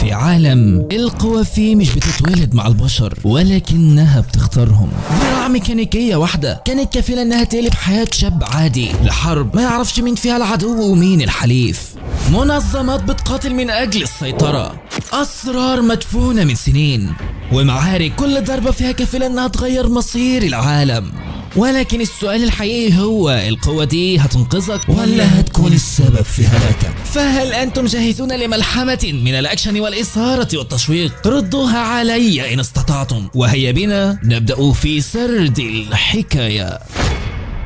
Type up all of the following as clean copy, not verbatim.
في عالم القوى فيه مش بتتولد مع البشر ولكنها بتختارهم. ذراع ميكانيكية واحدة كانت كفيلة انها تقلب حياة شاب عادي لحرب ما يعرفش مين فيها العدو ومين الحليف. منظمات بتقاتل من اجل السيطرة، اسرار مدفونة من سنين، ومعارك كل ضربة فيها كفيلة انها تغير مصير العالم. ولكن السؤال الحقيقي هو القوة دي هتنقذك ولا هتكون السبب في هلاكك؟ فهل أنتم جاهزون لملحمة من الأكشن والإثارة والتشويق؟ ردوها علي إن استطعتم، وهيا بنا نبدأ في سرد الحكاية.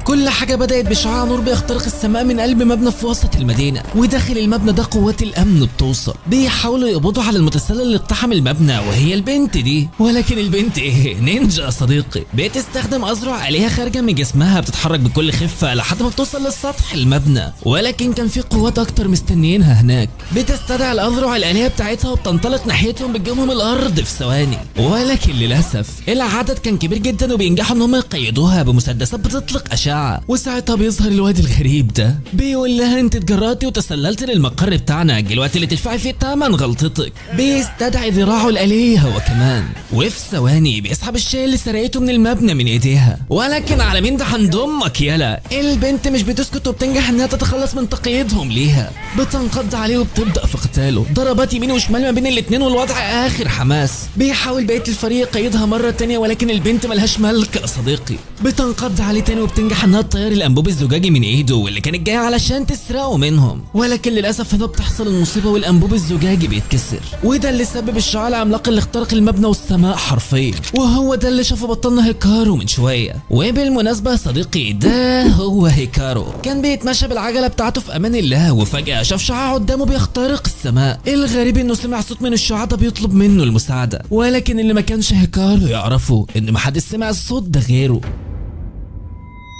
كل حاجة بدأت بشعاع نور بيخترق السماء من قلب مبنى في وسط المدينة، وداخل المبنى ده قوات الأمن بتوصل، بيحاولوا يقبضوا على المتسلل اللي اقتحم المبنى وهي البنت دي. ولكن البنت ايه؟ نينجا يا صديقي، بتستخدم أذرع آلية خارجة من جسمها بتتحرك بكل خفة لحد ما بتوصل للسطح المبنى، ولكن كان في قوات أكتر مستنيينها هناك. بتستدعي الأذرع الآلية بتاعتها وبتنطلق ناحيتهم، بتجيبهم الأرض في ثواني. ولكن للأسف العدد كان كبير جدا وبينجحوا إن هم يقيدوها بمسدسات بتطلق أشعة. وساعتها بيظهر الواد الغريب ده بيقول لها انت اتجرأتي وتسللت للمقر بتاعنا، جه الوقت اللي تدفعي فيه ثمن غلطتك. بيستدعي ذراعه الآلية هو كمان، وفي ثواني بيسحب الشيء اللي سرقته من المبنى من ايديها. ولكن على مين ده؟ عند امك يالا. البنت مش بتسكت وبتنجح انها تتخلص من تقييدهم ليها، بتنقض عليه وبتبدا في قتاله، ضربات يمين وشمال ما بين الاتنين والوضع اخر حماس. بيحاول بقيه الفريق يقيدها مره تانية، ولكن البنت ملهاش ملك يا صديقي، بتنقض عليه تاني وبتنجح انها تطير الانبوب الزجاجي من ايده واللي كانت جايه علشان تسرقه منهم. ولكن للاسف هنا بتحصل المصيبه والانبوب الزجاجي بيتكسر، وده اللي سبب الشعاع العملاق اللي اخترق المبنى والسماء حرفيا، وهو ده اللي شافه بطلنا هيكارو من شويه. وبالمناسبه يا صديقي، ده هو هيكارو، كان بيتمشى بالعجله بتاعته في امان الله، وفجاه شاف شعاع قدامه بيخترق السماء. الغريب انه سمع صوت من الشعاع ده بيطلب منه المساعده، ولكن اللي ما كانش هيكارو يعرفه ان محدش سمع الصوت ده غيره.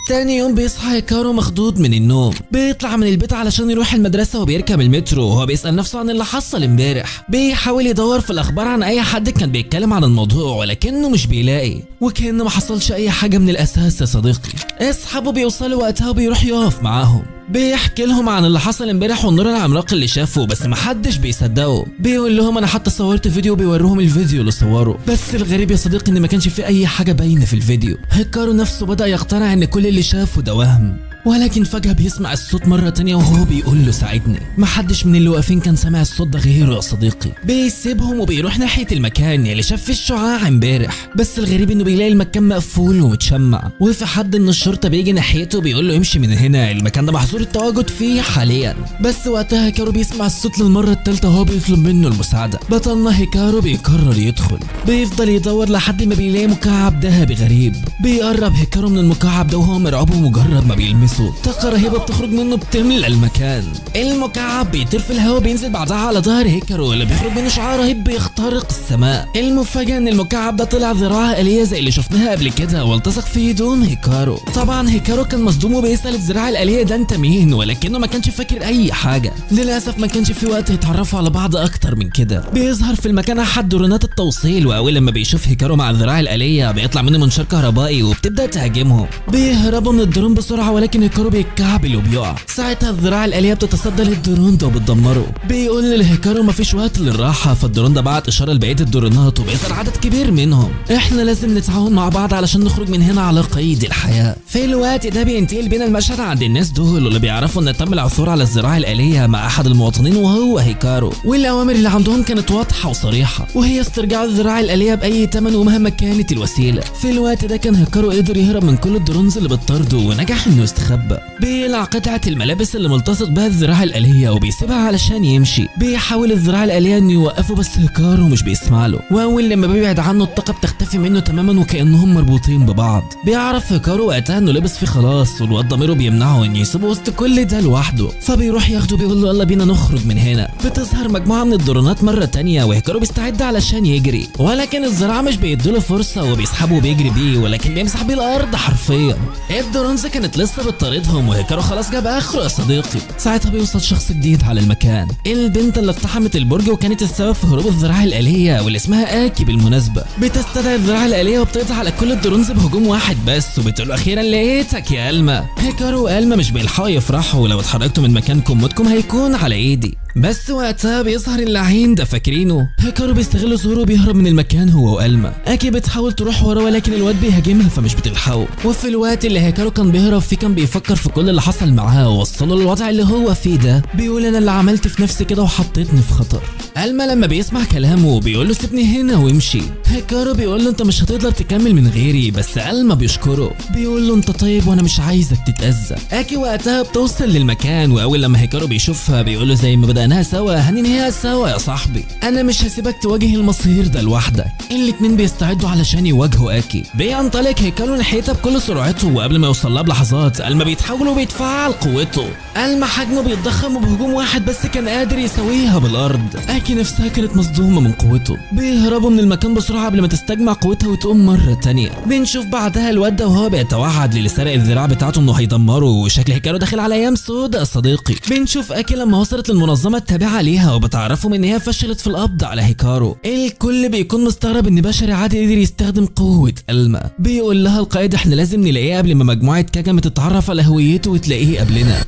تاني يوم بيصحى هيكارو مخضوض من النوم، بيطلع من البيت علشان يروح المدرسة وبيركب المترو وهو بيسأل نفسه عن اللي حصل امبارح. بيحاول يدور في الأخبار عن أي حد كان بيتكلم عن الموضوع، ولكنه مش بيلاقي، وكأنه ما حصلش أي حاجة من الأساس يا صديقي. أصحابه بيوصلوا وقتها وبيروح يقف معاهم، بيحكي لهم عن اللي حصل امبارح والنور العملاق اللي شافه، بس محدش بيصدقه. بيقول لهم انا حتى صورت فيديو، بيوريهم الفيديو اللي صوره، بس الغريب يا صديقي ان ما كانش في اي حاجه باينه في الفيديو. هيكارو نفسه بدأ يقتنع ان كل اللي شافه ده وهم، ولكن فجأة بيسمع الصوت مرة تانية وهو بيقول له ساعدني. محدش من اللي واقفين كان سامع الصوت ده غيره يا صديقي. بيسيبهم وبيروح ناحية المكان اللي شاف فيه الشعاع امبارح، بس الغريب انه بيلاقي المكان مقفول ومتشمع، وفي حد من الشرطة بيجي ناحيته بيقول له امشي من هنا، المكان ده محظور التواجد فيه حاليا. بس وقتها هيكارو بيسمع الصوت للمرة الثالثة وهو بيطلب منه المساعدة. بطلنا هيكارو بيقرر يدخل، بيفضل يدور لحد ما بيلاقي مكعب ذهبي غريب. بيقرب هيكارو من المكعب ده وهو مرعوب، ومجرد ما بيلمسه طاقة رهيبة بتخرج منه بتملى المكان. المكعب بيطير في الهواء بينزل بعدها على ظهر هيكارو اللي بيخرج منه شعاع رهيب بيخترق السماء. المفاجأة ان المكعب ده طلع ذراع آلية زي اللي شفناها قبل كده والتصق في هدوم هيكارو. طبعا هيكارو كان مصدوم وبيسأل الذراع الآلية ده انت مين، ولكنه ما كانش فاكر اي حاجة. للأسف ما كانش في وقت يتعرفوا على بعض اكتر من كده. بيظهر في المكان احد درونات التوصيل، واول لما بيشوف هيكارو مع الذراع الآلية بيطلع منه منشار كهربائي وبتبدأ تهاجمهم. بيهربوا من الدرون بسرعة، ولكن هيكارو بيتكعبل وبيقع. ساعتها الذراع الآلية بتتصدى للدرون ده وبتدمره. بيقول للهيكارو مفيش وقت للراحة، فالدرون ده بعت إشارة لبقية الدرونات وبيظهر عدد كبير منهم. احنا لازم نتعاون مع بعض علشان نخرج من هنا على قيد الحياة. في الوقت ده بينتقل بينا المشهد عند الناس دول واللي بيعرفوا ان تم العثور على الذراع الآلية مع أحد المواطنين وهو هيكارو، والأوامر اللي عندهم كانت واضحة وصريحة، وهي استرجاع الذراع الآلية بأي ثمن ومهما كانت الوسيلة. في الوقت ده كان هيكارو قدر يهرب من كل ال drones اللي بتطارده ونجح انه يستخبى. بيقلع قطعة الملابس اللي ملتصق بها الذراع الآلية وبيسيبها علشان يمشي. بيحاول الذراع الآلية انه يوقفه بس هيكارو مش بيسمع له، واول لما بيبعد عنه الطاقة بتختفي منه تماما وكأنهم مربوطين ببعض. بيعرف هيكارو وقتها انه لبس فيه خلاص، والواد ضميره بيمنعه انه يسيبه وسط كل ده لوحده، فبيروح ياخده بيقول له يلا بينا نخرج من هنا. بتظهر مجموعة من الدرونات مرة تانية وهيكارو بيستعد علشان يجري، ولكن الذراع مش بيديله فرصة وبيسحبه وبيجري بيه، ولكن بيمسح بيه الارض حرفيا. ال drones كانت لسه بتطاردهم وهيكارو خلاص جاب اخره يا صديقي. ساعتها بيوصل شخص جديد على المكان، البنت اللي اقتحمت البرج وكانت السبب في هروب الذراع الآلية واللي اسمها آكي بالمناسبة. بتستدعي الذراع الآلية وبتقطع على كل ال drones بهجوم واحد بس، وبتقول له اخيرا لقيتك يا ألما. هيكارو وألما مش بيلحقوا يفرحوا، لو اتحركتوا من مكانكم موتكم هيكون على ايدي. بس وقتها بيظهر اللعين ده، فاكرينه؟ هيكارو بيستغل ظهوره وبيهرب من المكان هو وألما. اكي بتحاول تروح وراه ولكن الواد بيهاجمها فمش بتلحقه. وفي الوقت اللي هيكارو كان بيهرب فيه كان بيفكر في كل اللي حصل معاه ووصله للوضع اللي هو فيه ده. بيقول انا اللي عملت في نفسي كده وحطيتني في خطر. ألما لما بيسمع كلامه بيقول له سيبني هنا وامشي. هيكارو بيقول له انت مش هتقدر تكمل من غيري، بس ألما بيشكره بيقول له انت طيب وانا مش عايزك تتأذى. اكي وقتها بتوصل للمكان، واول لما هيكارو بيشوفها بيقول له زي ما بدأناها سوا هننهيها سوا يا صاحبي، انا مش هسيبك تواجه المصير ده لوحدك. الاتنين بيستعدوا علشان يواجهوا اكي. بينطلق هيكارو ناحيتها بكل سرعته، وقبل ما يوصل لها بلحظات ألما بيتحول وبيتفعل قوته. ألما حجمه بيتضخم وبهجوم واحد بس كان قادر يسويها بالارض. اكي نفسها كانت مصدومة من قوته. بيهربوا من المكان بسرعة قبل ما تستجمع قوتها وتقوم مرة تانية. بنشوف بعدها الواد ده وهو بيتوعد للي سرق الذراع بتاعته انه هيدمره، وشكل هيكارو داخل على ايام سودا يا صديقي. بنشوف اكي لما وصلت للمنظمة التابعة ليها وبتعرفهم ان هي فشلت في القبض على هيكارو. الكل بيكون مستغرب ان بشري عادي قدر يستخدم قوة ألما. بيقول لها القائد احنا لازم نلاقيه قبل ما مجموعة كاجامي تتعرف على هويته وتلاقيه قبلنا.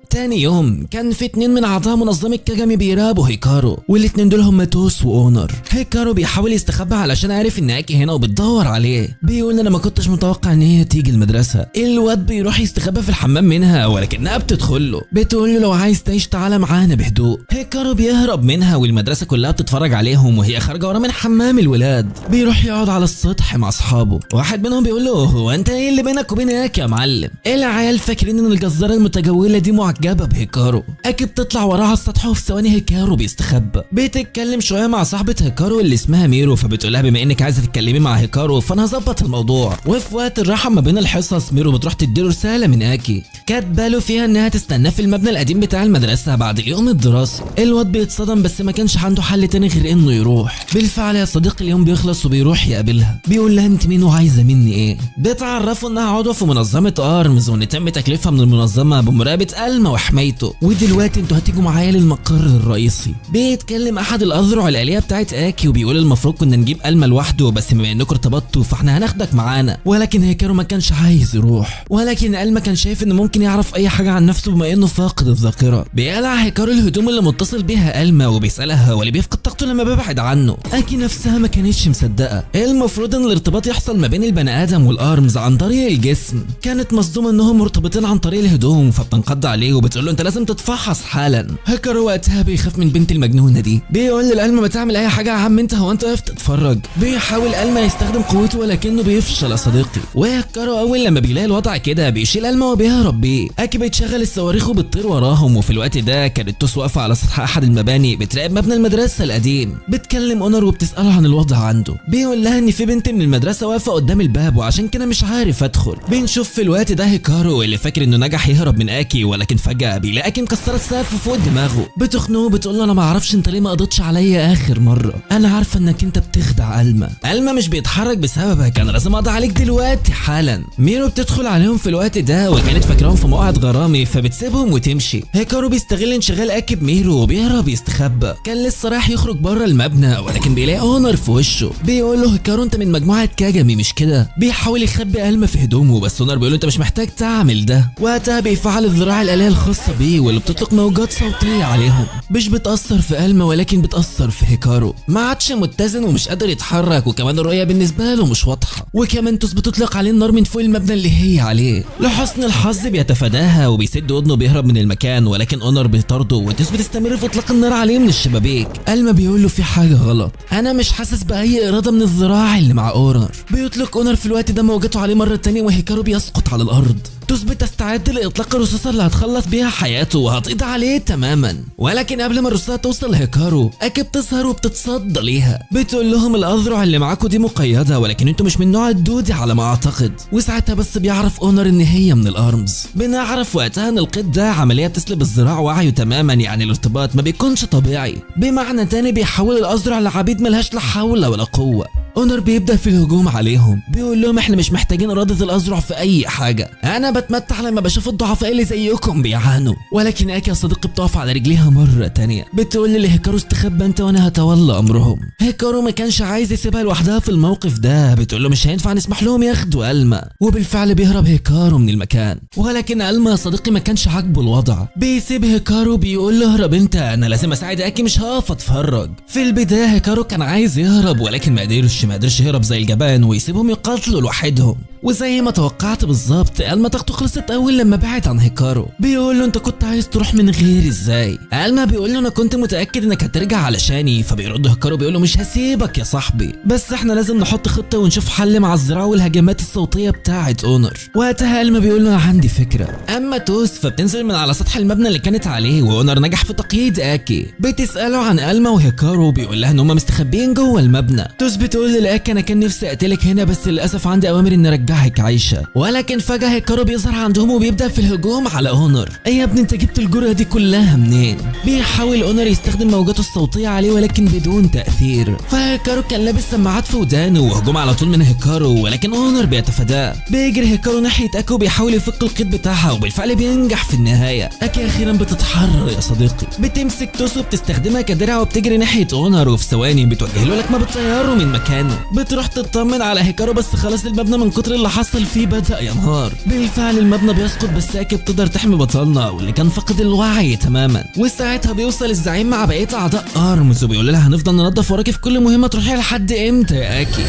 تاني يوم كان في 2 من اعضاء منظمة كاجامي بيراقبوا هيكارو، والاتنين دول هم توس واونر. هيكارو بيحاول يستخبى علشان عارف ان اكي هنا وبتدور عليه. بيقول انا ما كنتش متوقع ان هي تيجي المدرسة. الواد بيروح يستخبى في الحمام منها ولكنها بتدخل له، بتقول له لو عايز تعيش تعالى معانا بهدوء. هيكارو بيهرب منها والمدرسة كلها بتتفرج عليهم وهي خارجة ورا من حمام الولاد. بيروح يقعد على السطح مع اصحابه، واحد منهم بيقول له هو انت ايه اللي بينك وبين اكي يا معلم؟ العيال فاكرين ان الجزارة المتجولة دي معجبة بهيكارو. اكي بتطلع وراها على السطح وفي ثواني هيكارو بيستخبى. بتتكلم شوية مع صاحبه هيكارو اللي اسمها ميرو، فبتقولها بما انك عايزه تتكلمي مع هيكارو فانا هظبط الموضوع. وفي وقت الراحة ما بين الحصص ميرو بتروح تديله رسالة من اكي كاتبه فيها انها تستناه في المبنى القديم بتاع المدرسة بعد اليوم الدراسي. الواد بيتصدم بس ما كانش عنده حل تاني غير انه يروح. بالفعل يا صديقي اليوم بيخلص وبيروح يقابلها. بيقول لها انت مين وعايزه مني ايه؟ بتعرفه انها عضو في منظمة ارمز وان تم تكليفها من المنظمة بمراقبة ألما وحمايته، ودلوقتي انتوا هتيجوا معايا للمقر الرئيسي. بيتكلم احد الاذرع الالية بتاعت اكي وبيقول المفروض كنا نجيب ألما لوحده، بس بما انكم ارتبطتوا فاحنا هناخدك معانا. ولكن هيكارو ما كانش عايز يروح، ولكن ألما كان شايف انه ممكن يعرف اي حاجة عن نفسه بما انه فاقد الذاكرة. بيقلع هيكارو الهدوم اللي متصل بيها ألما وبيسالها هو اللي بيفقد طاقته لما بيبعد عنه. اكي نفسها ما كانتش مصدقه، المفروض ان الارتباط يحصل ما بين البني ادم والارمز عن طريق الجسم. كانت مصدومة انهم مرتبطين عن طريق الهدوم، فبتنقض عليه وبتقول له انت لازم تتفحص حالا. هيكارو وقتها بيخاف من بنت المجنونة دي، بيقول لألما ما تعمل اي حاجة يا عم انت، هو انت واقف تتفرج؟ بيحاول ألما يستخدم قوته ولكنه بيفشل يا صديقي. وهيكارو اول لما بيلاقي الوضع كده بيشيل ألما وبيهرب بيه. اكي بتشغل الصواريخ وبتطير وراهم. وفي الوقت ده كانت توس واقفة على سطح احد المباني بتراقب مبنى المدرسة القديم. بتكلم اونر وبتساله عن الوضع عنده، بيقول لها ان في بنت من المدرسة واقفة قدام الباب وعشان كده مش عارف ادخل. بنشوف في الوقت ده هيكارو اللي فاكر انه نجح يهرب من اكي، ولكن فجأة بيلاقي اكي مكسرة السقف فوق دماغه. بتخنقه بتقول له انا ما اعرفش انت ليه ما قضيتش عليا اخر مرة، انا عارفه انك انت بتخدع ألما. ألما مش بيتحرك بسببك، انا لازم اقضي عليك دلوقتي حالا. ميرو بتدخل عليهم في الوقت ده وكانت فاكراهم في موقعة غرامي فبتسيبهم وتمشي. هيكارو بيستغل انشغال اكي بميرو وبيهرب يستخبى. كان لسه رايح يخرج بره المبنى ولكن بيلاقي اونر في وشه. بيقول له هيكارو انت من مجموعة كاجامي مش كده؟ بيحاول يخبي ألما في هدومه بس اونر بيقول له انت مش محتاج تعمل ده. وقتها بيفعل الذراع الآلية الخاصة بيه واللي بتطلق موجات صوتية عليهم، مش بتأثر في ألما ولكن بتأثر في هيكارو. ما عادش متزن ومش قادر يتحرك، وكمان الرؤية بالنسبة له مش واضحة، وكمان توس بتطلق عليه النار من فوق المبنى اللي هي عليه. لحسن الحظ بيتفاداها وبيسد ودنه بيهرب من المكان، ولكن اونر بيطارده وتوس بتستمر في اطلاق النار عليه من الشبابيك. ألما بيقول له في حاجة غلط، انا مش حاسس بأي إرادة من الذراع اللي مع اونر. بيطلق اونر في الوقت ده موجته عليه مرة تانية وهيكارو بيسقط على الأرض. توس بتستعد لإطلاق الرصاصة اللي هتخلص بيها حياته وهتقضي عليه تماما، ولكن قبل ما الرصاصة توصل لهيكارو أكي بتظهر وبتتصدى ليها. بتقول لهم الأذرع اللي معاكوا دي مقيدة ولكن انتوا مش من نوع الدودي على ما أعتقد. وساعتها بس بيعرف أونر إن هي من الأرمز. بنعرف وقتها إن القيد ده عملية بتسلب الذراع وعيه تماما، يعني الارتباط ما بيكونش طبيعي. بمعنى تاني بيحول الأذرع لعبيد ملهاش لا حول ولا قوة. اونر بيبدا في الهجوم عليهم، بيقول لهم احنا مش محتاجين اراده الاذرع في اي حاجة، انا بتمتع لما بشوف الضعفاء اللي زيكم بيعانوا. ولكن اكي يا صديقي بتقف على رجليها مرة تانية، بتقول لهيكارو استخبى انت وانا هتولى امرهم. هيكارو ما كانش عايز يسيبها لوحدها في الموقف ده، بتقول له مش هينفع نسمح لهم ياخدوا ألما. وبالفعل بيهرب هيكارو من المكان، ولكن ألما يا صديقي ما كانش عاجبه الوضع، بيسيب هيكارو بيقول له اهرب انت، انا لازم اساعد اكي، مش هقف اتفرج. في البداية هيكارو كان عايز يهرب، ولكن ما قدرش يهرب زي الجبان ويسيبهم يقاتلوا لوحدهم. وزي ما توقعت بالظبط ألما طاقته خلصت اول لما بعد عن هيكارو. بيقول له انت كنت عايز تروح من غيري ازاي؟ ألما بيقول له انا كنت متاكد انك هترجع علشاني. فبيرد هيكارو بيقول له مش هسيبك يا صاحبي، بس احنا لازم نحط خطه ونشوف حل مع الذراع والهجمات الصوتية بتاعه اونر. وقتها ألما بيقول له انا عندي فكرة. اما توس فبتنزل من على سطح المبنى اللي كانت عليه، واونر نجح في تقييد اكي. بتساله عن ألما وهيكارو، بيقول لها ان هم مستخبيين جوه المبنى. توس بتقول لاكي انا كان نفسي اقتلك هنا، بس للاسف عندي اوامر ان ارجعك عايشه. ولكن فجاة هيكارو بيظهر عندهم وبيبدا في الهجوم على اونر. ايه يا ابني انت جبت الجرأة دي كلها منين؟ بيحاول اونر يستخدم موجاته الصوتية عليه ولكن بدون تاثير. فهيكارو كان لابس سماعات في ودانه، وهجوم على طول من هيكارو، ولكن اونر بيتفاداه. بيجري هيكارو ناحية اكي وبيحاول يفك القيد بتاعها، وبالفعل بينجح في النهاية. اكي اخيرا بتتحرر يا صديقي، بتمسك توسو بتستخدمها كدرع وبتجري ناحية اونر، وفي ثواني بتوجه له لكمه بتطيره من مكانه. بتروح تطمن على هيكارو، بس خلاص المبنى من كتر اللي حصل فيه بدأ ينهار. بالفعل المبنى بيسقط، بس اكي بتقدر تحمي بطلنا واللي كان فقد الوعي تماما. وساعتها بيوصل الزعيم مع بقية اعضاء ارمز وبيقول لها هنفضل ننظف وراكي في كل مهمة تروحيها لحد امتى يا اكي؟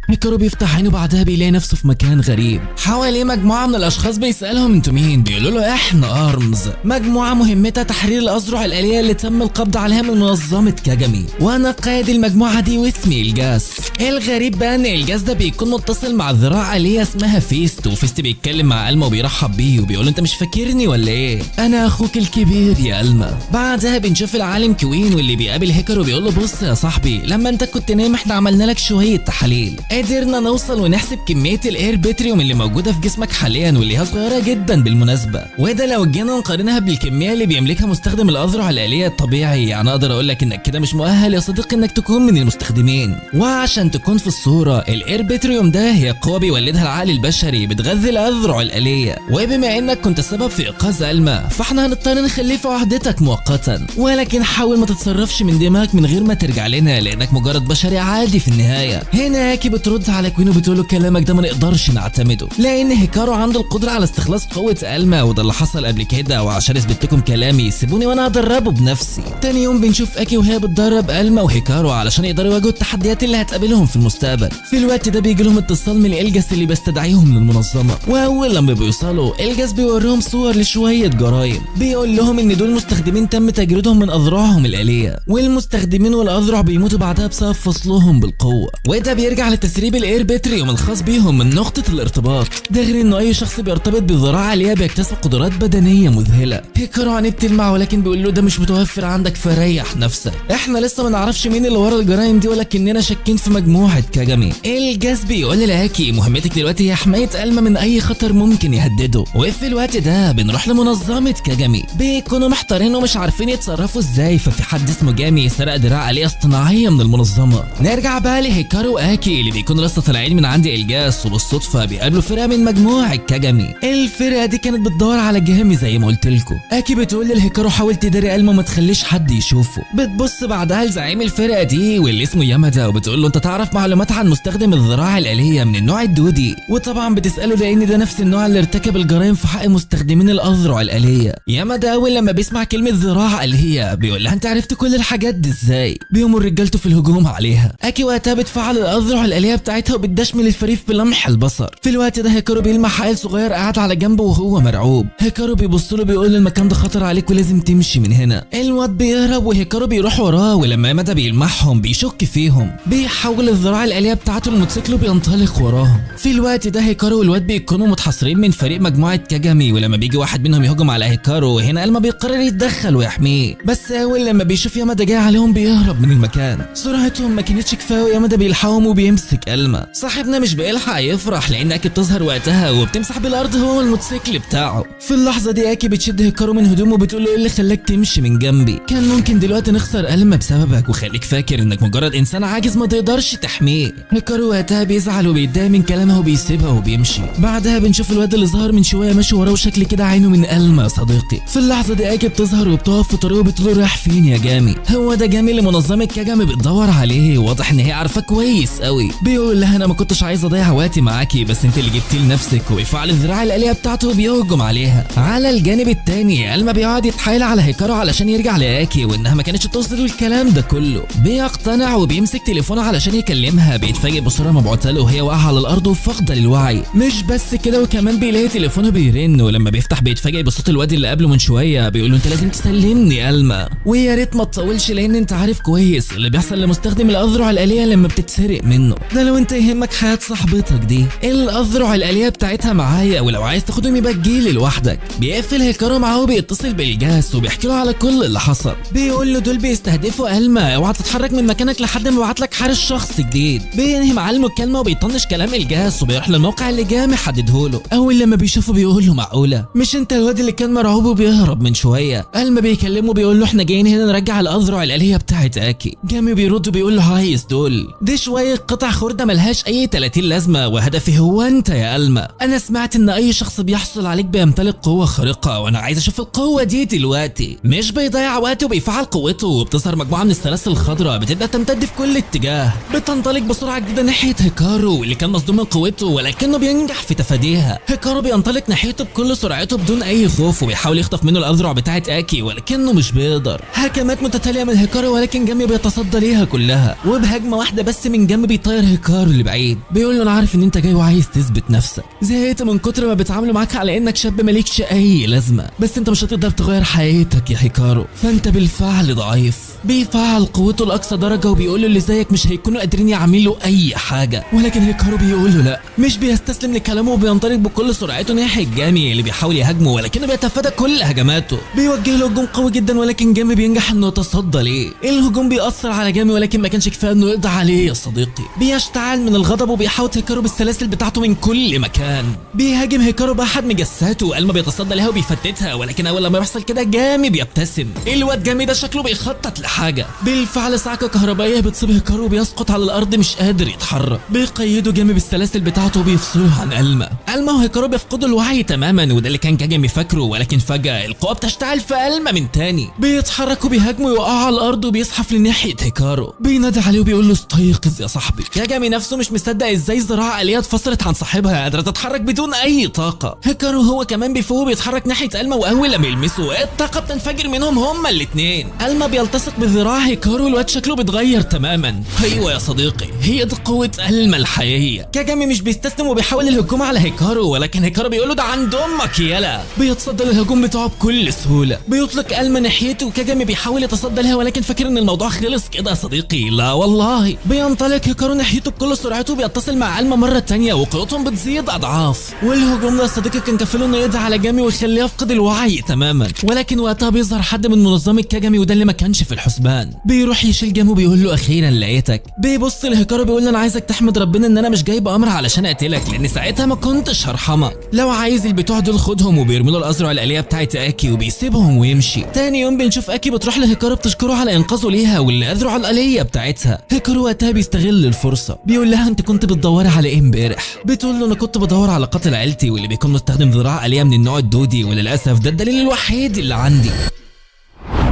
هيكارو بيفتح عينه بعدها بيلاقي نفسه في مكان غريب، حواليه مجموعة من الأشخاص بيسألهم انتوا مين؟ بيقولوا له احنا أرمز، مجموعة مهمتها تحرير الأذرع الآلية اللي تم القبض عليها من منظمة كاجامي، وأنا قائد المجموعة دي واسمي الجاس. الغريب بقى إن الجاس ده بيكون متصل مع ذراع آلية اسمها فيست، وفيست بيتكلم مع ألما وبيرحب بيه وبيقول له انت مش فاكرني ولا ايه؟ أنا أخوك الكبير يا ألما. بعدها بنشوف العالم كوين واللي بيقابل هيكارو وبيقول له بص يا صاحبي، لما انت كنت نايم احنا عملنا لك شوية تحاليل، قدرنا نوصل ونحسب كمية ال Airbitrium اللي موجودة في جسمك حاليا واللي هي صغيرة جدا بالمناسبة، وده لو جينا نقارنها بالكمية اللي بيملكها مستخدم الأذرع الآلية الطبيعي، يعني اقدر اقول لك انك كده مش مؤهل يا صديقي انك تكون من المستخدمين. وعشان تكون في الصورة، ال Airbitrium ده هي قوة بيولدها العقل البشري بتغذي الأذرع الآلية، وبما انك كنت السبب في إيقاظ ألما فاحنا هنضطر نخليه في عهدتك مؤقتا، ولكن حاول ما تتصرفش من دماغك من غير ما ترجع لنا لانك مجرد بشري عادي في النهاية. هنا اكي بترد على كوين وبتقول له كلامك ده ما نقدرش نعتمده، لان هيكارو عنده القدرة على استخلاص قوة ألما وده اللي حصل قبل كده، وعشان اثبت لكم كلامي سيبوني وانا هدربه بنفسي. تاني يوم بنشوف اكي وهي بتدرب ألما وهيكارو علشان يقدروا يواجهوا التحديات اللي هتقابلهم في المستقبل. في الوقت ده بيجي لهم اتصال من الجاس اللي بيستدعيهم للمنظمة، واول لما بيوصلوا الجاس بيوريهم صور لشويه جرايم، بيقول لهم ان دول مستخدمين تم تجريدهم من اذرعهم الآلية، والمستخدمين والاذرع بيموتوا بعدها بسبب فصلهم بالقوة، وده بيرجع لتسريب ال Airbitrium الخاص بيهم من نقطة الارتباط. ده غير انه اي شخص بيرتبط بذراع آلية بيكتسب قدرات بدنية مذهلة. هيكارو عينيه بتلمع ولكن بيقول له ده مش متوفر عندك فريح نفسك، احنا لسه ما نعرفش مين اللي ورا الجرايم دي ولكننا شاكين في مجموعة كاجامي. الجاس بيقول لاكي مهمتك دلوقتي هي حماية ألما من اي خطر ممكن يهدده. وفي الوقت ده بنروح لمنظمة كاجامي، بيكونوا محتارين ومش عارفين يتصرفوا ازاي، ففي حد اسمه جامي سرق دراع آلية اصطناعية من المنظمة. نرجع بقى لهيكارو واكي اللي بيكونوا لسه طالعين من عند الجاس، وبالصدفة بيقابلوا فرقة من مجموعة كاجامي. الفرقة دي كانت بتدور على جامي زي ما قلت لكم. اكي بتقول لهيكارو حاول تداري ألما وما تخليش حد يشوفه. بتبص بعدها لزعيم الفرقة دي واللي اسمه يامادا وبتقول له انت تعرف معلومات عن مستخدم الذراع الآلية من النوع الدودي، وطبعا بتسأله لان ده نفس النوع اللي ارتكب الجرائم في حق مستخدمين الأذرع الآلية. يامادا اول لما بيسمع كلمة ذراع آلية بيقول لها انت عرفت كل الحاجات دي ازاي؟ بيقوموا رجالته في الهجوم عليها. اكي وقتها بتفعل الأذرع الآلية بتاعتها وبتدشمل الفريق بلمح البصر. في الوقت ده هيكارو بيلمح عيل صغير قاعد على جنبه وهو مرعوب. هيكارو بيبص له بيقول له المكان ده خطر عليك ولازم تمشي من هنا. الواد بيهرب وهيكارو بيروح وراه، ولما يامادا بيلمحهم بيشك فيهم، بيحول الذراع الآلية بتاعته لموتوسيكل وبينطلق وراهم. في الوقت ده هيكارو والواد بيكونوا متحاصرين من فريق مجموعة كاجامي، ولما بيجي واحد منهم يهجم على هيكارو هنا ألما بيقرر يتدخل ويحميه، بس اول لما بيشوف يامادا جاي عليهم بيهرب من المكان. سرعتهم ما كانتش كفاية ويامادا بيلحقهم وبيمسك وبيمسك ألما. صاحبنا مش بيلحق يفرح لان اكي بتظهر وقتها وبتمسح بالارض هو والموتوسيكل بتاعه. في اللحظة دي اكي بتشد هيكارو من هدومه وبتقول له ايه اللي خلاك تمشي من جنبي؟ كان ممكن دلوقتي نخسر ألما بسببك، وخليك فاكر انك مجرد انسان عاجز ما تقدرش تحميه. هيكارو وقتها بيزعل وبيتضايق من كلامها وبيسيبها وبيمشي. بعدها بنشوف الواد اللي ظهر من شوية ماشي وراه وشكل كده عينه من ألما يا صديقي. في اللحظة دي اكي بتظهر وبتقف في طريقه وبتقول له رايح فين يا جامي؟ هو ده جامي اللي منظمة كاجامي بتدور عليه، واضح ان هي عارفه كويس قوي. بيقول لها انا ما كنتش عايز اضيع وقتي معاكي بس انت اللي جبتيه لنفسك، وبيفعل الذراع الآلية بتاعته وبيهجم عليها. على الجانب التاني ألما بيقعد يتحايل على هيكارو علشان يرجع لاكي وانها ما كانتش تقصد الكلام ده كله. بيقتنع وبيمسك تليفونه علشان يكلمها، بيتفاجئ بصورة مبعوثه له وهي واقعه على الارض وفاقده للوعي. مش بس كده، وكمان بيلاقي تليفونه بيرن، ولما بيفتح بيتفاجئ بصوت الواد اللي قبله من شوية بيقول له انت لازم تسلمني ألما، ويا ريت ما تطولش لان انت عارف كويس اللي بيحصل لمستخدم الاذرع الآلية لما بتتسرق منه. ده لو انت يهمك حياة صاحبتك دي، الاذرع الآلية بتاعتها معايا، ولو عايز تاخدهم يبقى تجيلي لوحدك. بيقفل هيكارو معاه وبيتصل بالجاس وبيحكي له على كل اللي حصل. بيقول له دول بيستهدفوا ألما، اوعى تتحرك من مكانك لحد ما ابعت لك حارس شخص جديد. بينهي معاه المكالمة وبيطنش كلام الجاس وبيروح للموقع اللي جامي حدده له. اول لما بيشوفه بيقول له معقولة مش انت الواد اللي كان مرعوب وبيهرب من شوية؟ ألما بيكلمه بيقول له احنا جايين هنا نرجع الاذرع الآلية بتاعت اكي. جامي بيرد وبيقول له عايز دول، دي شوية قطع خرده ملهاش اي 30 لازمه، وهدفي هو انت يا ألما. انا سمعت ان اي شخص بيحصل عليك بيمتلك قوة خارقة، وانا عايز اشوف القوة دي دلوقتي. مش بيضيع وقته وبيفعل قوته، وبتظهر مجموعة من السلاسل الخضراء بتبدا تمتد في كل اتجاه، بتنطلق بسرعة جديدة ناحية هيكارو اللي كان مصدوم من قوته ولكنه بينجح في تفاديها. هيكارو بينطلق ناحيته بكل سرعته بدون اي خوف وبيحاول يخطف منه الاذرع بتاعه اكي ولكنه مش بيقدر. هجمات متتالية من هيكارو ولكن جامي بيتصدى ليها كلها، وبهجمه واحدة بس من جامي بيطير هيكارو لبعيد. بيقول له انا عارف ان انت جاي وعايز تثبت نفسك، زهقت من كتر ما بيتعاملوا معاك على انك شاب مالكش اي لازمه، بس انت مش هتقدر تغير حياتك يا هيكارو، فانت بالفعل ضعيف. بيفعل قوته لاقصى درجه وبيقول له اللي زيك مش هيكونوا قادرين يعملوا اي حاجة، ولكن هيكارو بيقول له لا، مش بيستسلم لكلامه وبينطلق بكل سرعته ناحية جامي اللي بيحاول يهاجمه ولكنه بيتفادى كل هجماته. بيوجه له هجوم قوي جدا ولكن جامي بينجح انه يتصدى ليه. الهجوم بيأثر على جامي ولكن ما كانش كفاية انه يقضي عليه يا صديقي. بيشتعل من الغضب وبيحاوط هيكارو بالسلاسل بتاعته من كل مكان. بيهاجم هيكارو باحد مجساته وألما بيتصدى لها وبيفتتها، ولكن اول لما بيحصل كده جامي بيبتسم. الواد جامي ده شكله بيخطط لحاجة. بالفعل صعقه كهربائية بتصيب هيكارو وبيسقط على الارض مش قادر يتحرك. بيقيده جامي بالسلاسل بتاعته وبيفصله عن ألما. ألما وهيكارو بيفقدوا الوعي تماما، وده اللي كان كاجامي فاكره، ولكن فجأة القوة بتشتعل في ألما من تاني. بيتحرك وبيهاجمه ويقع على الارض وبيزحف لناحية هيكارو. بينادي عليه وبيقول له استيقظ يا صاحبي. كاجامي نفسه مش مصدق ازاي ذراع آلية اتفصلت عن صاحبها قادرة تتحرك بدون اي طاقة. هيكارو هو كمان بيفوق وبيتحرك ناحية ألما، واول لما يلمسه الطاقة بتنفجر منهم هما الاتنين. ألما بيلتصق بذراع هيكارو والواد شكله بيتغير تماما. ايوه يا صديقي، هي دي قوة ألما الحقيقية. كاجامي مش بيستسلم وبيحاول الهجوم على هيكارو، ولكن هيكارو بيقول له ده عند امك يلا. بيتصدى للهجوم بتاعه بكل سهولة. بيطلق ألما ناحيته وكاجامي بيحاول يتصدى لها، ولكن فاكر ان الموضوع خلص كده يا صديقي. لا والله، بينطلق هيكارو ناحيته بكل سرعته وبيتصل مع ألما مرة تانية وقوتهم بتزيد أضعاف. والهجوم ده يا صديقي كان كفيله انه يقضي على جامي ويخليه يفقد الوعي تماما، ولكن وقتها بيظهر حد من منظمة كاجامي وده اللي ما كانش في الحسبان. بيروح يشيل جامي وبيقول له اخيرا لقيتك. بيبص لهيكارو بيقول له انا عايزك تحمد ربنا ان انا مش جايب امر علشان اقتلك، لان ساعتها ما كنتش هرحمك. لو عايز البتوع دول خدهم. وبيرمي له الاذرع الآلية بتاعت اكي وبيسيبهم ويمشي. تاني يوم بنشوف اكي بتروح لهيكارو بتشكره على انقاذه ليها والاذرع الآلية بتاعتها. هيكارو وقتها بيستغل الفرصة، بيقول لها انت كنت بتدوري على ايه امبارح؟ بتقول له انا كنت بدور على قاتل عيلتي واللي بيكون مستخدم ذراع آلية من النوع الدودي، وللاسف ده الدليل الوحيد اللي عندي.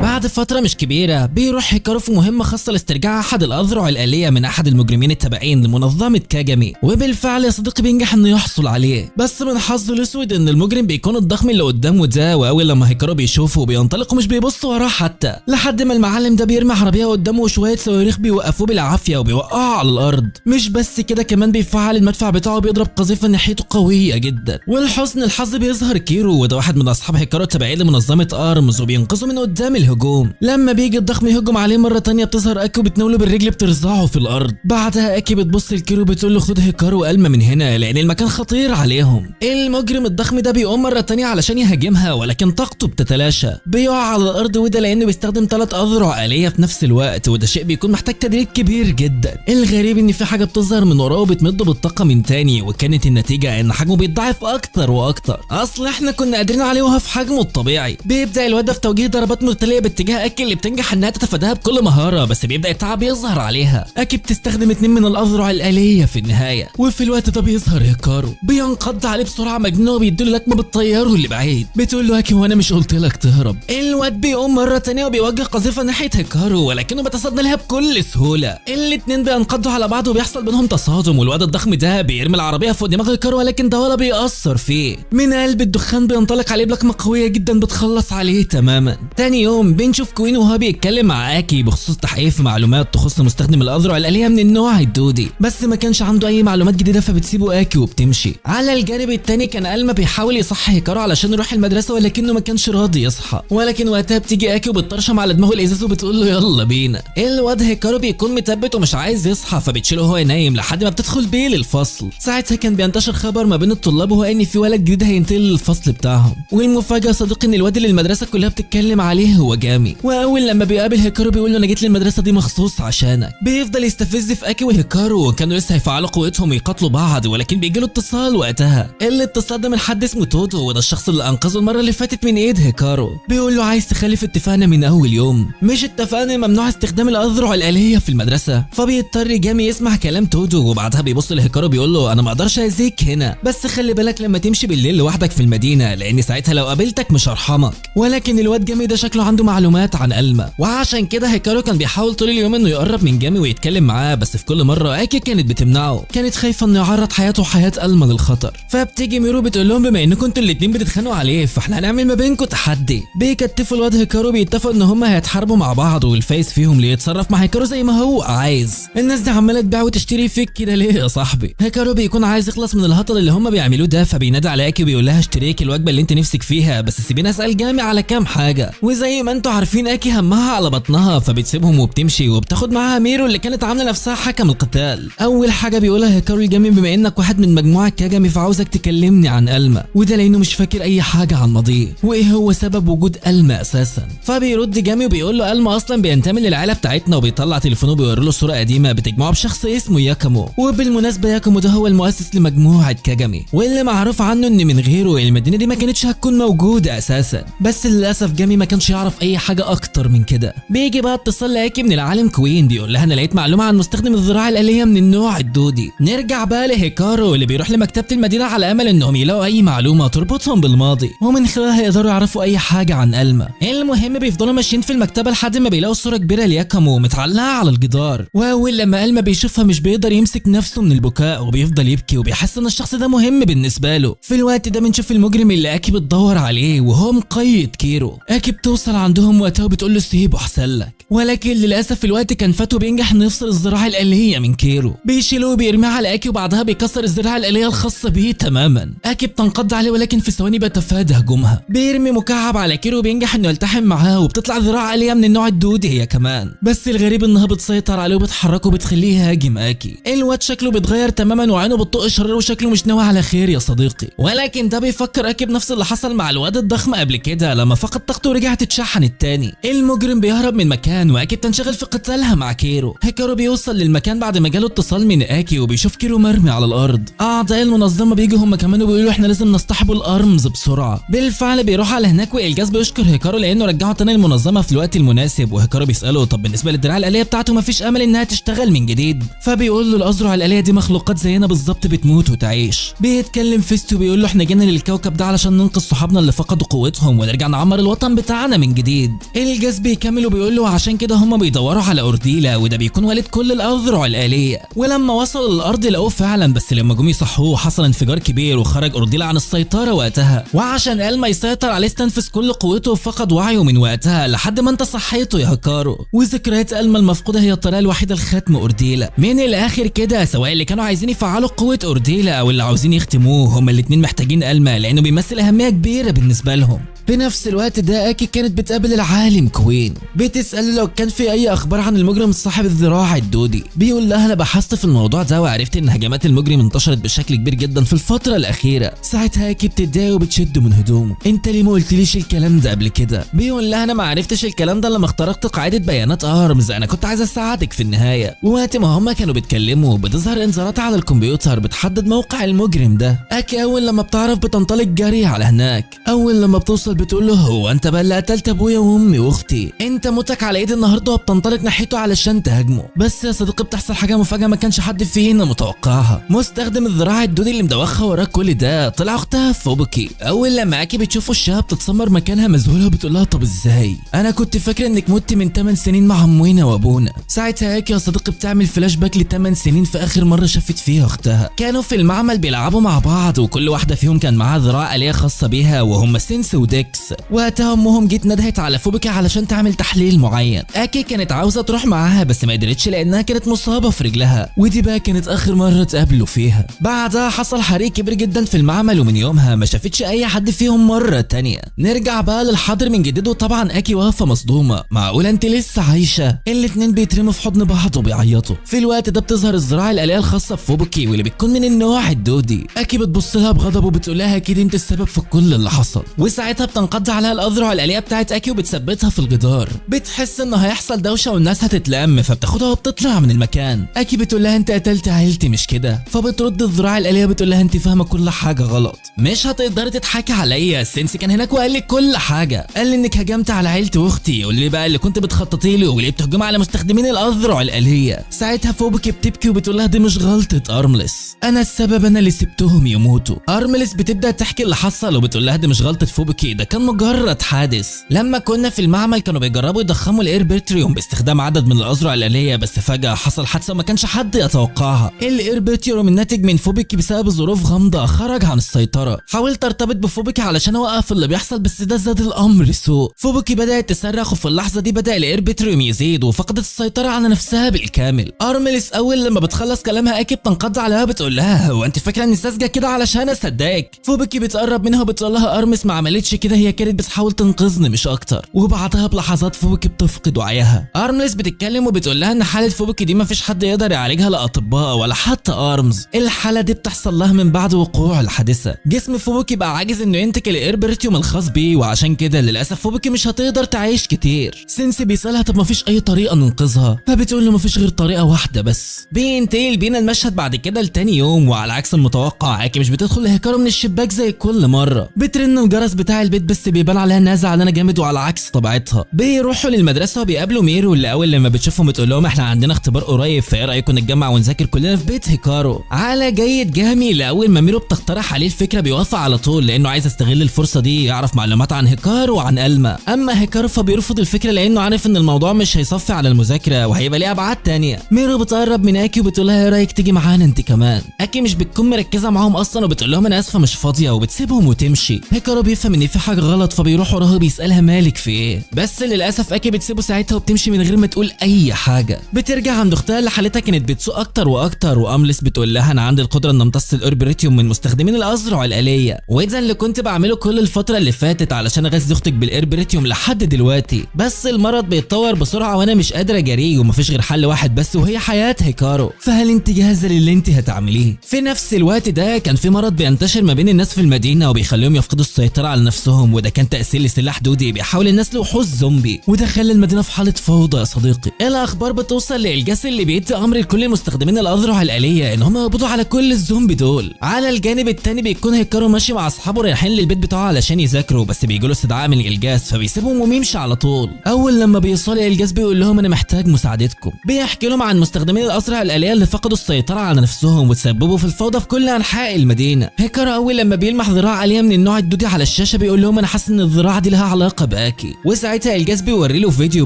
بعد فترة مش كبيرة بيروح هيكارو في مهمة خاصة لاسترجاع أحد الأذرع الآلية من أحد المجرمين التابعين لمنظمة كاجامي، وبالفعل يا صديقي بينجح إنه يحصل عليه. بس من حظه الأسود إن المجرم بيكون الضخم اللي قدامه ده، وأول لما هيكارو بيشوفه بينطلق ومش بيبص وراه حتى، لحد ما المعلم ده بيرمي عربية قدامه وشوية صواريخ بيوقفوه بالعافية وبيوقعه على الأرض. مش بس كده، كمان بيفعل المدفع بتاعه بيضرب قذيفة ناحيته قوية جدا. ولحسن الحظ بيظهر كيرو، وده واحد من أصحاب هيكارو التابعين لمنظمة أرمز، وبينقذه من قدام الهجوم. الهجوم. لما بيجي الضخم يهجم عليه مرة تانية بتظهر اكي وبتناوله بالرجل بترزعه في الارض. بعدها اكي بتبص لكيرو بتقول له خد هيكارو والما من هنا لان المكان خطير عليهم. المجرم الضخم ده بيقوم مرة تانية علشان يهاجمها، ولكن طاقته بتتلاشى، بيقع على الارض، وده لانه بيستخدم 3 اذرع آلية في نفس الوقت، وده شيء بيكون محتاج تدريب كبير جدا. الغريب ان في حاجة بتظهر من وراه وبتمده بالطاقة من تاني، وكانت النتيجة ان حجمه بيتضاعف اكتر واكتر. اصل احنا كنا قادرين عليه وهو في حجمه الطبيعي. بيبدا الواد ده في توجيه ضربات متتالية باتجاه اكي اللي بتنجح انها تتفاداها بكل مهارة، بس بيبدا التعب يظهر عليها. اكي بتستخدم 2 من الاذرع الآلية في النهاية، وفي الوقت ده بيظهر هيكارو، بينقض عليه بسرعة مجنونة وبيديله لكمه بتطيره لبعيد. بتقول له اكي وانا مش قلت لك تهرب؟ الواد بيقوم مرة تانية وبيوجه قذيفه ناحية هيكارو، ولكنه بيتصدى لها بكل سهولة. الاتنين بينقضوا على بعض وبيحصل بينهم تصادم، والواد الضخم ده بيرمي العربية فوق دماغ هيكارو، ولكن ده ولا بيأثر فيه. من قلب الدخان بينطلق عليه بلكمه قوية جدا بتخلص عليه تماما. تاني يوم بنشوف كوين وهو بيتكلم مع اكي بخصوص تحقيق في معلومات تخص مستخدم الاذرع الآلية من النوع الدودي، بس ما كانش عنده اي معلومات جديدة فبتسيبه اكي وبتمشي. على الجانب التاني كان ألما بيحاول يصحي هيكارو علشان يروح المدرسة، ولكنه ما كانش راضي يصحى، ولكن وقتها بتيجي اكي وبتطرشم على دماغه الازاز وبتقول له يلا بينا. الواد هيكارو بيكون متبت ومش عايز يصحى، فبتشيله وهو نايم لحد ما بتدخل بيه للفصل. ساعتها كان بينتشر خبر ما بين الطلاب وهو ان في ولد جديد هينتقل للفصل بتاعهم، والمفاجاه صديقي ان الواد اللي المدرسة كلها بتتكلم عليه هو جامي. واول لما بيقابل هيكارو بيقول له انا جيت للمدرسة دي مخصوص عشانك. بيفضل يستفز في اكي وهيكارو، وكانوا لسه هيفعلوا قوتهم ويقاتلوا بعض، ولكن بيجي له اتصال وقتها. الاتصال ده من حد اسمه تودو، وده الشخص اللي انقذه المرة اللي فاتت من ايد هيكارو. بيقول له عايز تخالف اتفاقنا من اول يوم؟ مش اتفقنا ممنوع استخدام الاذرع الآلية في المدرسة؟ فبيضطر جامي يسمع كلام تودو، وبعدها بيبص لهيكارو بيقول له انا ما اقدرش اذيك هنا، بس خلي بالك لما تمشي بالليل لوحدك في المدينة، لان ساعتها لو قابلتك مش هرحمك. ولكن الواد جامي ده شكله عنده معلومات عن ألما، وعشان كده هيكارو كان بيحاول طول اليوم انه يقرب من جامي ويتكلم معاه، بس في كل مرة اكي كانت بتمنعه، كانت خايفة انه يعرض حياته وحياه ألما للخطر. فبتيجي ميرو بتقول لهم بما انكم انتوا الاتنين بتتخانقوا عليه فاحنا هنعمل ما بينكم تحدي. بيكتفوا الواد هيكارو، بيتفقوا ان هما هيتحاربوا مع بعض، والفايز فيهم اللي يتصرف مع هيكارو زي ما هو عايز. الناس دي عماله تبيع وتشتري فيك كده ليه يا صاحبي؟ هيكارو بيكون عايز يخلص من الهطل اللي هما بيعملوه ده، فبينادي على اكي وبيقول لها اشتريك الوجبة اللي انت نفسك فيها، بس سيبيني اسال جامي على كام حاجة. وزي ما انتوا عارفين اكي همها على بطنها، فبتسيبهم وبتمشي، وبتاخد معاها ميرو اللي كانت عامله نفسها حكم القتال. اول حاجة بيقولها هيكارو لجامي بما انك واحد من مجموعة كاجامي فعاوزك تكلمني عن ألما، وده لانه مش فاكر اي حاجة عن ماضيه وايه هو سبب وجود ألما اساسا. فبيرد جامي وبيقول له ألما اصلا بينتمي للعيلة بتاعتنا، وبيطلع تليفونه بيوري له صوره قديمة بتجمعه بشخص اسمه ياكامو، وبالمناسبة ياكامو ده هو المؤسس لمجموعة كاجامي، واللي معروف عنه ان من غيره المدينة دي ما كانتش هتكون موجودة اساسا. بس للاسف جامي ما كانش يعرف اي حاجة اكتر من كده. بيجي بقى اتصال لاكي من العالم كوين بيقول لها انا لقيت معلومة عن مستخدم الذراع الآلية من النوع الدودي. نرجع بقى لهيكارو اللي بيروح لمكتبه المدينة على امل انهم يلاقوا اي معلومة تربطهم بالماضي، ومن خلالها يقدروا يعرفوا اي حاجة عن ألما. المهم بيفضلوا ماشيين في المكتبة لحد ما بيلاقوا صوره كبيرة لياكامو متعلقه على الجدار، واول لما ألما بيشوفها مش بيقدر يمسك نفسه من البكاء وبيفضل يبكي وبيحس ان الشخص ده مهم بالنسبة له. في الوقت ده بنشوف المجرم اللي اكي بتدور عليه وهو مقيد كيرو. اكي بتوصل عندهم وقتها وبتقول له سيبه احسن لك، ولكن للاسف الوقت كان فات وبينجح انه يفصل الذراع الآلية من كيرو. بيشيله وبيرميه على اكي، وبعدها بيكسر الذراع الآلية الخاصة بيه تماما. اكي بتنقض عليه ولكن في ثواني بيتفادى هجومها. بيرمي مكعب على كيرو وبينجح انه يلتحم معاه، وبتطلع ذراع آلية من النوع الدودي هي كمان، بس الغريب انها بتسيطر عليه وبتحركه وبتخليه يهاجم اكي. الواد شكله بيتغير تماما وعينه بتطق شرار وشكله مش ناوي على خير يا صديقي. ولكن ده بيفكر اكي بنفس اللي حصل مع الواد الضخم قبل كده لما فقد طاقته ورجعت تتشحن التاني. المجرم بيهرب من مكان واكي بتنشغل في قتالها مع كيرو. هيكارو بيوصل للمكان بعد ما جاله اتصال من اكي وبيشوف كيرو مرمي على الارض. اعضاء المنظمة بيجوا هم كمان وبيقولوا احنا لازم نصطحبه الارمز بسرعة. بالفعل بيروح على هناك والجاز بيشكر هيكارو لانه رجعه تاني المنظمة في الوقت المناسب. وهيكارو بيساله طب بالنسبة للدراع الآلية بتاعته مفيش امل انها تشتغل من جديد؟ فبيقول له الاذرع الآلية دي مخلوقات زينا بالظبط بتموت وتعيش. بيتكلم فيستو بيقول له احنا جينا للكوكب ده علشان ننقذ صحابنا اللي فقدوا قوتهم ونرجع نعمر الوطن بتاعنا من جديد. الجاز بيكمل وبيقول له عشان كده هم بيدوروا على اورديلا، وده بيكون والد كل الاذرع الآلية. ولما وصلوا للارض لقوه فعلا، بس لما جم يصحوه حصل انفجار كبير وخرج اورديلا عن السيطرة وقتها. وعشان ألما يسيطر عليه استنفذ كل قوته وفقد وعيه من وقتها لحد ما انت صحيته يا هيكارو. وذكريات ألما المفقودة هي الطريقة الوحيدة لختم اورديلا. من الاخر كده سواء اللي كانوا عايزين يفعلوا قوة اورديلا او اللي عاوزين يختموه، هما الاتنين محتاجين ألما لانه بيمثل اهمية كبيرة بالنسبة لهم. في نفس الوقت ده اكي كانت بتقابل العالم كوين، بتسأله لو كان في اي اخبار عن المجرم صاحب الذراع الدودي. بيقول لها انا بحثت في الموضوع ده وعرفت ان هجمات المجرم انتشرت بشكل كبير جدا في الفترة الاخيرة. ساعتها اكي بتتضايق وبتشده من هدومه، انت ليه ما قلتليش الكلام ده قبل كده؟ بيقول لها انا ما عرفتش الكلام ده لما اخترقت قاعدة بيانات ارمز، انا كنت عايز اساعدك في النهاية. ووقت ما هما كانوا بيتكلموا بتظهر انذارات على الكمبيوتر بتحدد موقع المجرم ده. اكي اول لما بتعرف بتنطلق جري على هناك. اول لما بتوصل بتقول له هو انت بقى اللي قتلت ابويا وامي واختي، انت موتك على ايدي النهارده، وبتنطلق ناحيته علشان تهاجمه. بس يا صديقي بتحصل حاجة مفاجاة ما كانش حد فينا متوقعها. مستخدم الذراع الدودي اللي مدوخها وراه كل ده طلع اختها فوبوكي. اول لما اكي بتشوف وشها بتتسمر مكانها مذهوله وبتقول لها طب ازاي؟ انا كنت فاكره انك مت من 8 سنين مع امنا وابونا. ساعتها اكي يا صديقي بتعمل فلاش باك ل 8 سنين في اخر مرة شافت فيها اختها. كانوا في المعمل بيلعبوا مع بعض وكل واحدة فيهم كان معاها ذراع آلية خاصة بيها وهم سينس وديكس. وقتها امهم جت ندهت على فوبوكي علشان تعمل تحليل معين. اكي كانت عاوزه تروح معاها بس ما قدرتش لانها كانت مصابه في رجلها، ودي بقى كانت اخر مرة اتقابلوا فيها. بعدها حصل حريق كبير جدا في المعمل ومن يومها ما شافتش اي حد فيهم مرة تانية. نرجع بقى للحاضر من جديد وطبعا اكي واقفة مصدومة، معقولة انت لسه عايشه؟ الاتنين بيترموا في حضن بعض وبيعيطوا. في الوقت ده بتظهر الذراع الآلية الخاصة بفوبوكي واللي بتكون من النوع الدودي. اكي بتبص لها بغضب وبتقول لها اكيد انت السبب في كل اللي حصل. وساعتها بتنقض عليها الاذرع الآلية بتاعت اكي وبتثبتها في الجدار. بتحس ان هيحصل دوشه والناس هتتلم فبتاخدها وبتطلع من المكان. اكي بتقول لها انت قتلت عيلتي مش كده؟ فبترد الذراع الآلية بتقول لها انت فاهمه كل حاجة غلط، مش هتقدري تضحكي عليا، السنس كان هناك وقال لي كل حاجة، قال لي انك هجمت على عيلتي واختي، قول لي بقى اللي كنت بتخططي له وليه بتهجمي على مستخدمين الاذرع الآلية. ساعتها فوبوكي بتبكي وبتقول لها دي مش غلطه ارملس، انا السبب، انا اللي سبتهم يموتوا. ارملس بتبدا تحكي اللي حصل وبتقول لها دي مش غلطه فوبوكي، ده كان مجرد حادث. لما كنا في المعمل كانوا بيجربوا يضخموا الايربرتريوم باستخدام عدد من الاذرع الآلية، بس فجاة حصل حادثه ما كانش حد يتوقعها. الايربرتريوم الناتج من فوبوكي بسبب ظروف غامضة خرج عن السيطرة. حاولت ارتبط بفوبوكي علشان اوقف اللي بيحصل بس ده زاد الامر سوء. فوبوكي بدات تصرخ وفي اللحظة دي بدا الايربرتريوم يزيد وفقدت السيطرة على نفسها بالكامل. ارملس اول لما بتخلص كلامها اكي بتنقض عليها بتقول لها هو انت فاكره اني ساذجة كده علشان اصدقك؟ فوبوكي بتقرب منها وبتقول لها ارمس ما عملتش كده، هي كانت بتحاول تنقذني مش اكتر. وبعدها بلحظات فوبوكي بتفقد وعيها. ارملس بتتكلم وبتقول لها ان حاله فوبوكي دي ما فيش حد يقدر يعالجها، لا اطباء ولا حتى ارمز. الحالة دي بتحصل لها من بعد وقوع الحادثة. جسم فوبوكي بقى عاجز انه ينتج الايربرتيوم الخاص بيه، وعشان كده للاسف فوبوكي مش هتقدر تعيش كتير. سينسي بيسالها طب ما فيش اي طريقه ننقذها؟ فبتقول له ما فيش غير طريقه واحدة بس. بينتقل بينا المشهد بعد كده لتاني يوم، وعلى عكس المتوقع اكي مش بتدخل لهيكارو من الشباك زي كل مرة. بترن الجرس بتاع البيت بس بيبان عليها انها زعلانة جامد وعلى عكس طبيعتها. بيروحوا للمدرسة وبيقابلوا ميرو اللي اول لما بتشوفهم بتقول لهم احنا عندنا اختبار قريب، فايه رايكم نتجمع ونذاكر كلنا في بيت هيكارو؟ على جيد جامي اللي اول ما ميرو بتقترح عليه الفكرة بيوافق على طول لانه عايز يستغل الفرصة دي يعرف معلومات عن هيكارو وعن الما. اما هيكارو فبيرفض الفكرة لانه عارف ان الموضوع مش هيصفي على المذاكرة وهيبقى ليه ابعاد تانية. ميرو بتقرب من اكي وبتقول لها ايه رايك تيجي معانا انت كمان؟ اكي مش بتكون مركزه معاهم اصلا وبتقول لهم انا اسفه مش فاضية وبتسيبهم وتمشي. هيكارو بيفهم ان في حاجة غلط فبيروح وراها بيسالها مالك في ايه، بس للاسف اكي بتسيبه ساعتها وبتمشي من غير ما تقول اي حاجة. بترجع عند اختها اللي حالتها كانت بتسوء اكتر واكتر، واملس بتقول لها انا عندي القدرة ان امتص الاوربريتيوم من مستخدمين الاذرع الآلية، وده اللي كنت بعمله كل الفترة اللي فاتت علشان اغذي اختك بالايربريتيوم لحد دلوقتي، بس المرض بيتطور بسرعة وانا مش قادرة اجاريه ومفيش غير حل واحد بس وهي حياة هيكارو، فهل انت جاهزة للي انت هتعمليه؟ في نفس الوقت ده كان في مرض بينتشر ما بين الناس في المدينة وبيخليهم يفقدوا السيطرة على نفسهم، وده كان تاثير لسلاح دودي بيحول الناس لوحوش زومبي، وده خلى المدينة في حاله فوضى يا صديقي. الاخبار بتوصل لالجاس اللي بيدي امر لكل مستخدمين الاذرع الآلية ان هم يقبضوا على كل الزومبي دول. على الجانب التاني بيكون هيكارو ماشي مع اصحابه رايحين للبيت بتاعه علشان يذاكروا، بس بيجيله استدعاء من الجاس فبيسيبهم ويمشي على طول. اول لما بيوصل الجاس بيقول لهم انا محتاج مساعدتكم، بيحكي لهم عن مستخدمين الاذرع الآلية اللي فقدوا السيطرة على نفسهم وتسببوا في الفوضى في كل انحاء المدينة. هيكارو اول لما بيلمح ذراع آلية من النوع الدودي على الشاشة بيقول لهم انا حاسس ان الذراع دي لها علاقة باكي، وساعتها الجاس بيوري له فيديو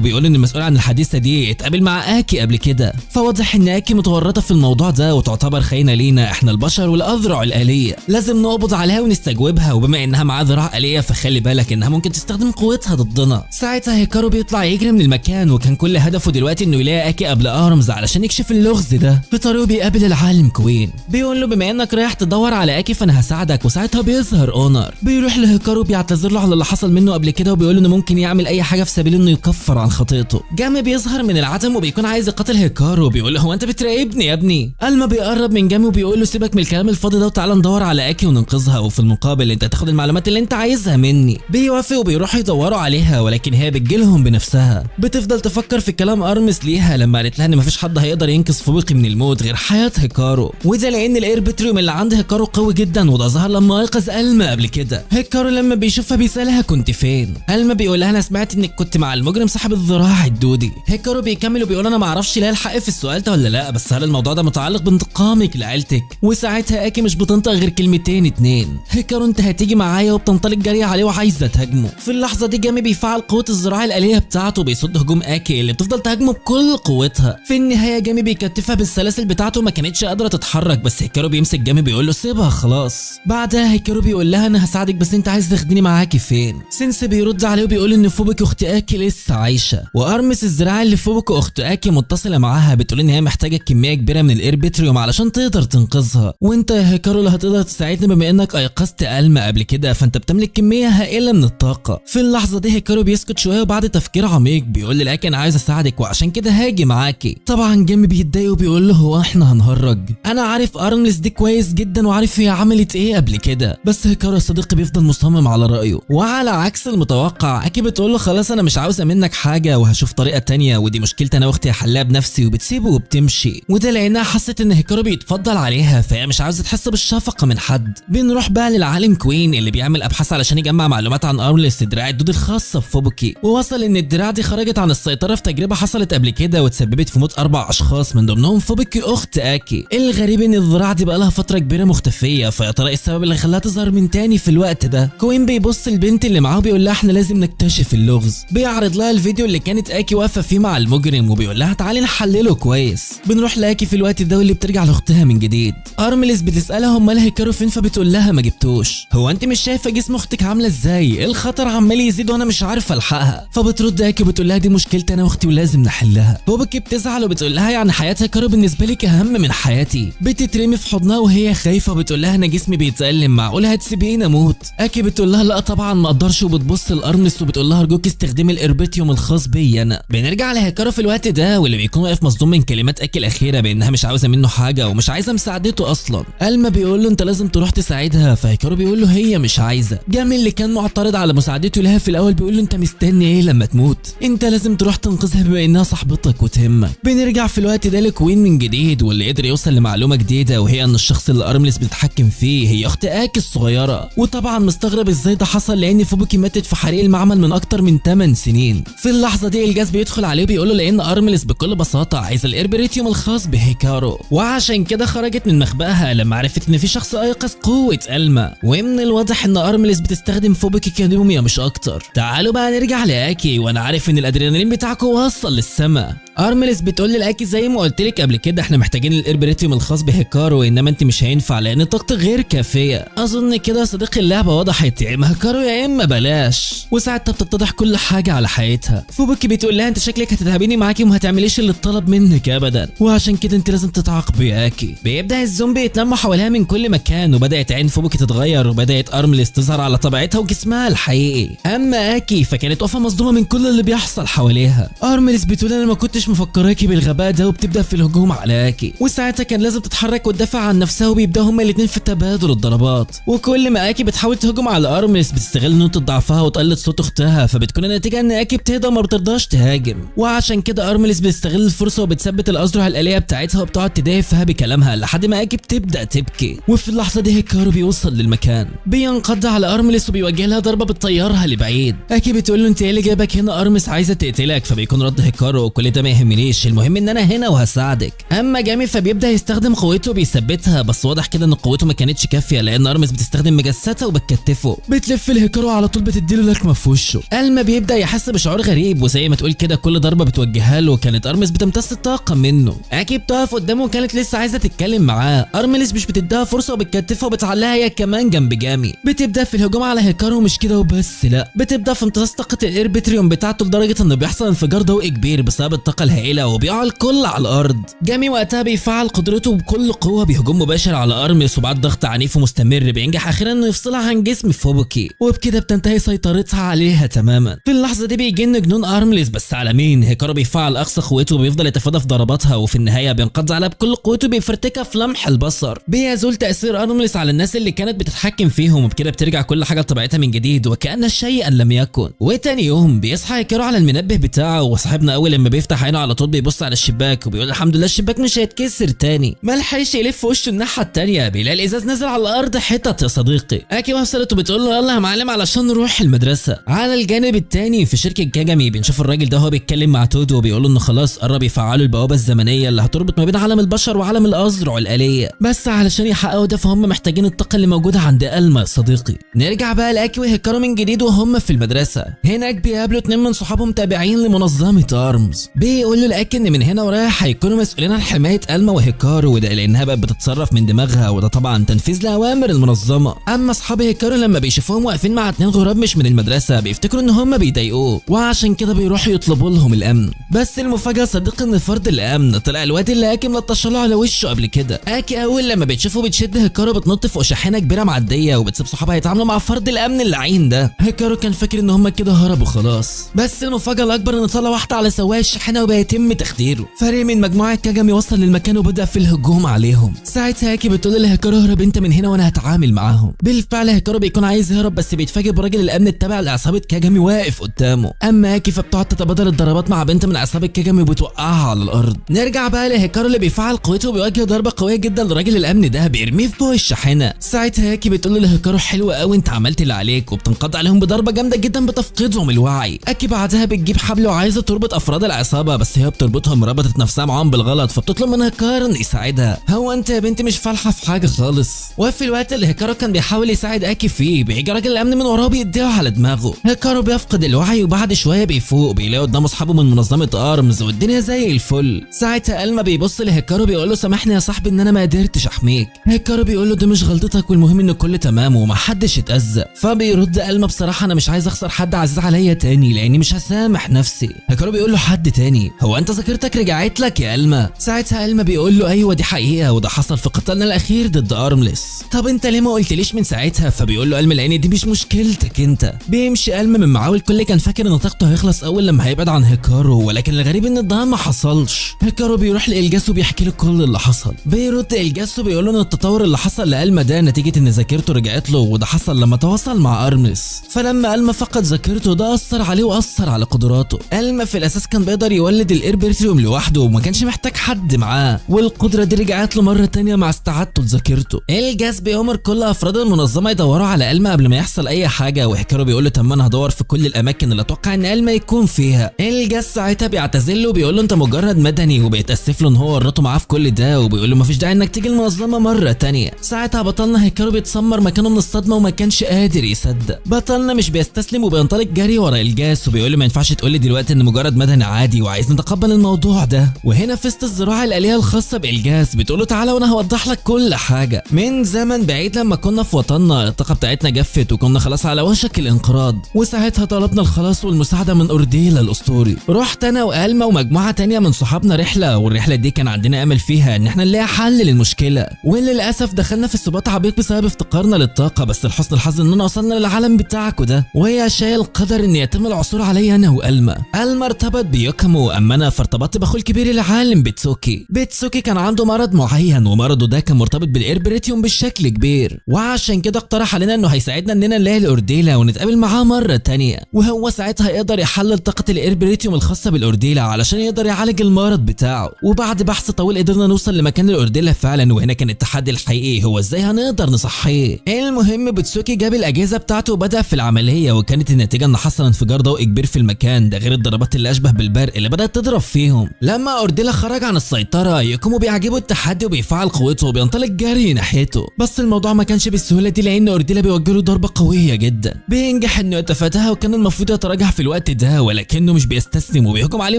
بيقول ان المسؤول عن الحادثة دي اتقابل مع اكي قبل كده، فواضح ان اكي متورطة في الموضوع ده وتعتبر خاينه لينا احنا البشر والاذرع الآلية، لازم نقبض عليها ونستجوبها، وبما انها معاها ذراع آلية فخلي بالك انها ممكن تستخدم قوتها ضدنا. ساعتها هيكارو بيطلع يجري من المكان، وكان كل هدفه دلوقتي انه يلاقي اكي قبل ارمز علشان يكشف اللغز ده. في طريقه بيقابل العالم كوين، بيقول له بما انك رايح تدور على اكي فانا هساعدك، وساعتها بيظهر اونر. بيروح لهيكارو بيعترف بيعتذر له على اللي حصل منه قبل كده، وبيقول انه ممكن يعمل اي حاجة في سبيل انه يكفر عن خطيئته. جامي بيظهر من العدم وبيكون عايز يقاتل هيكارو، وبيقول له هو انت بتراقبني يا ابني؟ الما بيقرب من جامي وبيقول له سيبك من الكلام الفاضي ده وتعالى ندور على اكي وننقذها، وفي المقابل انت تاخد المعلومات اللي انت عايزها مني. بيوافق وبيروحوا يدوروا عليها، ولكن هي بتجيلهم بنفسها. بتفضل تفكر في كلام ارمس ليها لما قالت لها ان مفيش حد هيقدر ينقذ فوبوكي من الموت غير حياة هيكارو، وده لان الايربتريوم اللي عند هيكارو قوي جدا، وده ظهر لما ايقظ الما قبل كده. هيكارو لما بيشوفها بيسالها كنت فين؟ الما بيقول لها انا سمعت انك كنت مع المجرم صاحب الذراع الدودي. هيكارو بيكمل وبيقول انا ما اعرفش ليه الحق في السؤال ده ولا لا، بس هل الموضوع ده متعلق بانتقامك لعيلتك؟ وساعتها اكي مش بتنطق غير كلمتين اتنين، هيكارو انت هتيجي معايا، وبتنطلق جري عليه وعايزه تهاجمه. في اللحظة دي جامي بيفعل قوة الذراع الالية بتاعته وبيصد هجوم اكي اللي بتفضل تهاجمه بكل قوتها. في النهاية جامي بيكتفها بالسلاسل بتاعته، ما كانتش قادرة تتحرك، بس هيكارو بيمسك جامي بيقول له سيبها خلاص. بعدها هيكارو بيقول لها انا هساعدك بس انت عايز تاخديني معاكي فين؟ سينس بيرد عليه وبيقول ان فوبوكي اخت اكي لسه عايشه، وارمس الذراع اللي فوبوكي اخت اكي متصلة معاها بتقول ان هي محتاجه كمية كبيرة من الايربتريوم علشان تقدر تنقذها، وانت يا هيكارو اللي هتقدر تساعدني بما انك ايقظت الما قبل كده، فانت بتملك كمية هائلة من الطاقة. في اللحظة دي هيكارو بيسكت شوية، وبعد تفكير عميق بيقول لاكي انا عايز اساعدك وعشان كده هاجي معاكي. طبعا جيمي بيتضايق وبيقول له هو احنا هنهرج؟ انا عارف ارملس دي كويس جدا وعارف هي عملت ايه قبل كده. بس هيكارو يا صديقي بيفضل مصمم على رايه، وعلى عكس المتوقع اكي بتقول له خلاص انا مش عاوزه منك حاجة وهشوف طريقه تانية، ودي مشكلتي انا واختي هحلها بنفسي، وبتسيبه وبتمشي. وده لانها حست ان هيكارو بيتفضل عليها، فهي مش عاوزه تحس بالشفقه من حد. بنروح بقى للعالم كوين اللي بيعمل ابحاث علشان يجمع معلومات عن ارملس دراع الدود الخاصة بفوبوكي، ووصل ان الدراع دي خرجت عن السيطرة في تجربه حصلت قبل كده وتسببت في موت 4 اشخاص من ضمنهم فوبوكي اخت اكي. الغريب ان الذراع دي بقى لها فترة كبيرة مختفيه، فيا ترى ايه السبب اللي خلاها تظهر من تاني في الوقت ده؟ كوين بيبص البنت اللي معاه وبيقول لها احنا لازم نكتشف اللغز. بيعرض لها الفيديو اللي كانت اكي واقفة فيه مع المجرم وبيقول لها تعالي نحلله كويس. بنروح لاكي في الوقت ده واللي بترجع لاختها من جديد. ارملس بتسالها امال هيكارو فين، فبتقول لها ما جبتوش. هو انت مش شايفه جسم اختك عامله ازاي؟ الخطر عمال يزيد وانا مش عارفه الحقها. فبترد اكي وبتقول لها دي مشكلتي انا واختي ولازم نحلها. فوبوكي بتزعل وبتقول لها يعني حياة هيكارو بالنسبة لك اهم من حياتي؟ بتترمي في حضنها وهي خايفة وبتقول لها انا جسمي بيتألم، معقول هتسيبيني اموت؟ اكي بتقول لها لا طبعا ما اقدرش، وبتبص لارمس وبتقول لها ارجوك استخدمي الاربيتيوم الخاص بي انا. بنرجع لهيكارو في الوقت ده واللي بيكون واقف مصدوم من كلمات اكي الاخيرة بانها مش عاوزه منه حاجة ومش عايزه مساعدته اصلا. الما بيقول له انت لازم تروح تساعدها، فهيكارو بيقول له هي مش عايزه. جامي اللي كان معترض على مساعدته لها في الاول بيقول له انت مستني ايه لما تموت؟ انت لازم تروح تنقذها بما انها صاحبتك وتهمك. بنرجع في الوقت ده لكوين من جديد واللي قدر يوصل لمعلومه جديدة، وهي ان الشخص اللي ارملس بتتحكم فيه هي اخت اكي الصغيرة. وطبعا مستغرب ازاي ده حصل لان فوبوكي ماتت في حريق المعمل من اكتر من 8 سنين. في اللحظة دي الجاز بيدخل عليه بيقول له لان ارملس بكل بساطة عايزه الاربريتيوم الخاص بهيكارو، وعشان كده خرجت من مخبأها لما عرفت ان في شخص ايقظ قوة الما، ومن الواضح ان ارملس بتستخدم فوبوكي كدميه مش اكتر. تعالوا بقى نرجع لاكي، وانا عارف ان الادرينالين بتاعكم وصل للسما. ارملس بتقول لاكي زي ما قلت لك قبل كده احنا محتاجين الاربريتيوم الخاص بهيكارو، انما انت مش هينفع لان طاقتك غير كافيه. اظن كده يا صديقي اللعبة وضحت، يا اما هيكارو يا اما بلاش. وساعتها بتتضح كل حاجة على حقيقتها. فوبوكي بتقول لها انت شكلك هتتعبيني معاكي وما هتعمليش اللي اتطلب منك ابدا، وعشان كده انت لازم تتعاقبي يا اكي. بيبدا الزومبي يتلموا حواليها من كل مكان، وبدات عين فوبوكي تتغير، وبدات ارملس تظهر على طبيعتها وجسمها الحقيقي. اما اكي فكانت واقفة مصدومة من كل اللي بيحصل حواليها. ارملس بتقول انا ما كنتش مفكراكي بالغباء ده، وبتبدا في الهجوم على اكي، وساعتها كان لازم تتحرك وتدافع عن نفسها، وبيبداوا هما الاثنين في تبادل الضربات. وكل ما اكي بتحاول تهجم على ارملس بتستغل نقطة ضعفها وتقلد صوت اختها، فبتكون النتيجة ان اكي بتهدى وما بترضاش تهاجم. وعشان كده ارملس بتستغل الفرصة وبتثبت الاذرع الالية بتاعتها وبتقعد تدافع بكلامها لحد ما اكي بتبدا تبكي. وفي اللحظة دي هيكارو بيوصل للمكان، بينقض على ارملس وبيوجه لها ضربه بتطيرها لبعيد. اكي بتقول له انت ايه اللي جابك هنا؟ ارمس عايزه تقتلك. فبيكون رد هيكارو كل ده ما يهمنيش، المهم ان انا هنا وهساعدك. اما جامي فبيبدا يستخدم قوته وبيثبتها، بس واضح كده ان قوته ما كانتش كافيه لان ارمس بتستخدم مجساتها وبتكتفه، بتلف الهيكارو على طول بتديله لكمه في وشه. الما بيبدا يحس بشعور غريب، وزي ما تقول كده كل ضربه بتوجهها له كانت ارمس بتمتص الطاقة منه. اكي بتقف قدامه وكانت لسه عايزه تتكلم معاه، ارملس مش بتديها فرصة وبتكتفها وبتعلقها هي كمان جنب جامي. بتبدا في الهجوم على هيكارو، مش كده وبس، لا بتبدا في امتصاص طاقة الاربتريوم بتاعته لدرجة ان بيحصل انفجار ضوئي كبير بسبب الطاقة الطاقة الهائلة وبيقع الكل على الارض. جامي وقتها بيفعل قدرته بكل قوة بهجوم مباشر على ارمس، وبعد ضغط عنيف ومستمر بينجح اخيرا انه يفصلها عن جسم فوبوكي، وبكده بتنتهي سيطرتها عليها تماما. في اللحظة دي بيجن جنون ارملس، بس على مين؟ هيكارو بيفعل اقصى قوته وبيفضل يتفادى في ضرباتها، وفي النهاية بينقض عليها بكل قوته بيفرتكها في لمح البصر. بيزول تاثير ارملس على الناس اللي كانت بتتحكم فيهم، وبكده بترجع كل حاجة لطبيعتها من جديد وكأن شيئا لم يكن. وتاني يوم بيصحى هيكارو على المنبه بتاعه، وصاحبنا اول لما بيفتح عينه على طول بيبص على الشباك وبيقول الحمد لله الشباك مش هيتكسر تاني. ما لحقش يلف وشه الناحية التانية بيلاقي الازاز نزل على الارض حتت يا صديقي. اكي وصلت وبتقول له يلا يا معلم علشان نروح المدرسة. على الجانب التاني في شركة كاجامي بنشوف الراجل ده هو بيتكلم مع تودو وبيقول له انه خلاص قرب يفعلوا البوابة الزمنية اللي هتربط ما بين عالم البشر وعالم الاذرع الالية، بس علشان يحققوا ده فهم محتاجين الطاقة اللي موجودة عند ألما يا صديقي. نرجع بقى لاكي وهيكارو من جديد وهم في المدرسة. هناك بيقابلوا 2 من صحابهم تابعين لمنظمة ارمز. بيقولوا لاكي ان من هنا ورايح هيكونوا مسؤولين عن حماية ألما وهيكارو، وده لانها بقت بتتصرف من دماغها، وده طبعا تنفيذ لاوامر المنظمة. اما اصحاب هيكارو لما بيشوفوهم واقفين مع 2 غراب مش من المدرسة بيفتكروا ان هم بيضايقوه، وعشان كده بيروحوا يطلبوا لهم الامن. بس المفاجاة صديقي ان فرد الامن طلع الواد اللي اكي ملطش له على وشه قبل كده. اكي اول لما بتشوفه بتشد هيكارو بتنط فوق شاحنة كبيرة معدية وبتسيب صحابها يتعاملوا مع فرد الامن اللعين ده. هيكارو كان فاكر ان هم كده هربوا خلاص، بس المفاجاة الاكبر ان طلع واحدة على سواق الشاحنة وبيتم تخديره. فريق من مجموعة كاجامي وصل للمكان وبدا في الهجوم عليهم. ساعتها اكي بتقول لهيكارو اهرب انت من هنا وانا هتعامل معاهم. بالفعل هيكارو بيكون عايز يهرب، بس بيتفاجئ براجل الامن التابع لعصابه كاجامي واقف قدامه. اما اكي فبتقعد تتبادل الضربات مع بنت من عصابة كاجامي وبتوقعها على الارض. نرجع بقى لهيكارو اللي بيفعل قوته وبيوجه ضربه قوية جدا لراجل الامن ده بيرميه في فوق الشاحنة. ساعتها اكي بتقول لهيكارو حلو قوي انت عملت اللي عليك، وبتنقض عليهم بضربه جامدة جدا بتفقدهم الوعي. اكي بعدها بتجيب حبل وعايزه تربط افراد العصابة، بس هي بتربطهم ربطت نفسها معاهم بالغلط، فبتطلب من هيكارو انه يساعدها. هو انت يا بنتي مش فالحه في حاجة خالص. وفي الوقت اللي هيكارو كان بيحاول يساعد اكي فيه بيجي راجل الامن من وراه بيديله على دماغه. هيكارو بيفقد الوعي وبعد شوية بيفوق بيلاقي قدامه اصحابه من منظمة ارمز والدنيا زي الفل. ساعتها ألما بيبص لهيكارو بيقول له سامحني يا صاحبي ان انا ما قدرتش احميك. هيكارو بيقول له دي مش غلطتك والمهم ان الكل تمام ومحدش اتاذى. فبيرد ألما بصراحة انا مش عايز اخسر حد عزيز عليا تاني لاني مش هسامح نفسي. هيكارو بيقول له حد تاني؟ هو انت ذاكرتك رجعت لك يا ألما؟ ساعتها ألما بيقول له ايوه دي حقيقة وده حصل في قتالنا الاخير ضد ارملس. طب انت ليه ما قلتليش من ساعتها؟ فبيقول له ألما لان دي مش مشكلتك انت. بيمشي ألما من معاه والكل كان فاكر ان طاقته هيخلص اول لما هيبعد عن هيكارو، ولكن الغريب ان ده ما حصلش. هيكارو بيروح لإلجاس وبيحكي له كل اللي حصل. بيرد إلجاس وبيقول له ان التطور اللي حصل لألما ده نتيجة ان ذاكرته رجعت له، وده حصل لما تواصل مع ارملس. فلما ألما فقد ذاكرته ده اثر عليه واثر على قدراته. ألما في الاساس كان بيقدر يولد الايربرتيوم لوحده وما كانش محتاج حد معاه، والقدرة دي رجعت له مرة تانية مع استعادته لذاكرته. إلجاس بيأمر كل افراد المنظمة يدوروا على ألما قبل ما يحصل اي حاجة، وهيكارو بيقول له طب ما انا هدور في كل الاماكن اللي اتوقع ان ألما يكون فيها. إلجاس ساعتها بيعتذر له وبيقول له انت مجرد مدني، وبيتاسف له ان هو ورطة معاه في كل ده، وبيقول له مفيش داعي انك تيجي المنظمة مرة تانية. ساعتها بطلنا هيكارو بيتسمر مكانه من الصدمة وما كانش قادر يصدق. بطلنا مش بيستسلم وبينطلق جري ورا إلجاس وبيقول له ما ينفعش تقول لي دلوقتي ان مجرد مدني عادي وعايز نتقبل الموضوع ده. وهنا فيست الزراعة الآلية الخاصة بإلجاس بتقول له تعالى وانا هوضح لك كل حاجة. من زمن بعيد لما كنا في وطننا الطاقة بتاعتنا جفت وكنا خلاص على وشك الانقراض، وساعتها طلبنا الخلاص والمساعدة من أورديلا الأسطوري. رحت انا وألما ومجموعة تانية من صحابنا رحله، والرحلة دي كان عندنا امل فيها ان احنا نلاقي حل للمشكلة، وللاسف دخلنا في سبات عميق بسبب افتقارنا للطاقة. بس لحسن الحظ اننا وصلنا للعالم بتاعكوا ده، وهي شاء القدر ان يتم العثور عليا انا وألما. ألما ارتبط بيوكامو، اما انا فارتبطت باخوه الكبير العالم بيتسوكي. بيتسوكي كان عنده مرض معين، ومرضه ده كان مرتبط بالايربريتيوم بشكل كبير، وعشان كده اقترح علينا انه هيساعدنا اننا نلاقي الاورديلا ونتقابل معاه مرة تانية، وهو ساعتها يقدر يحلل طاقة الايربريتيوم الخاصة بالاورديلا علشان يقدر يعالج المرض بتاعه. وبعد بحث طويل قدرنا نوصل لمكان الاورديلا فعلا، وهنا كان التحدي الحقيقي هو ازاي هنقدر نصحيه. المهم بيتسوكي جاب الاجهزة بتاعته وبدا في العملية، وكانت النتيجة ان حصل انفجار ضوئي كبير في المكان ده، غير الضربات اللي اشبه بالبرق اللي بدات تضرب فيهم. لما اورديلا خرج عن السيطرة يقوموا بيعجبه التحدي وبيفعل قوته وبينطلق جري ناحيته، بس الموضوع ما كانش بالسهولة دي لان اورديلا بيوجه له ضربه قوية جدا، بينجح انه يتفاداها وكان المفروض يتراجع في الوقت ده، ولكنه مش بيستسلم وبيهجم عليه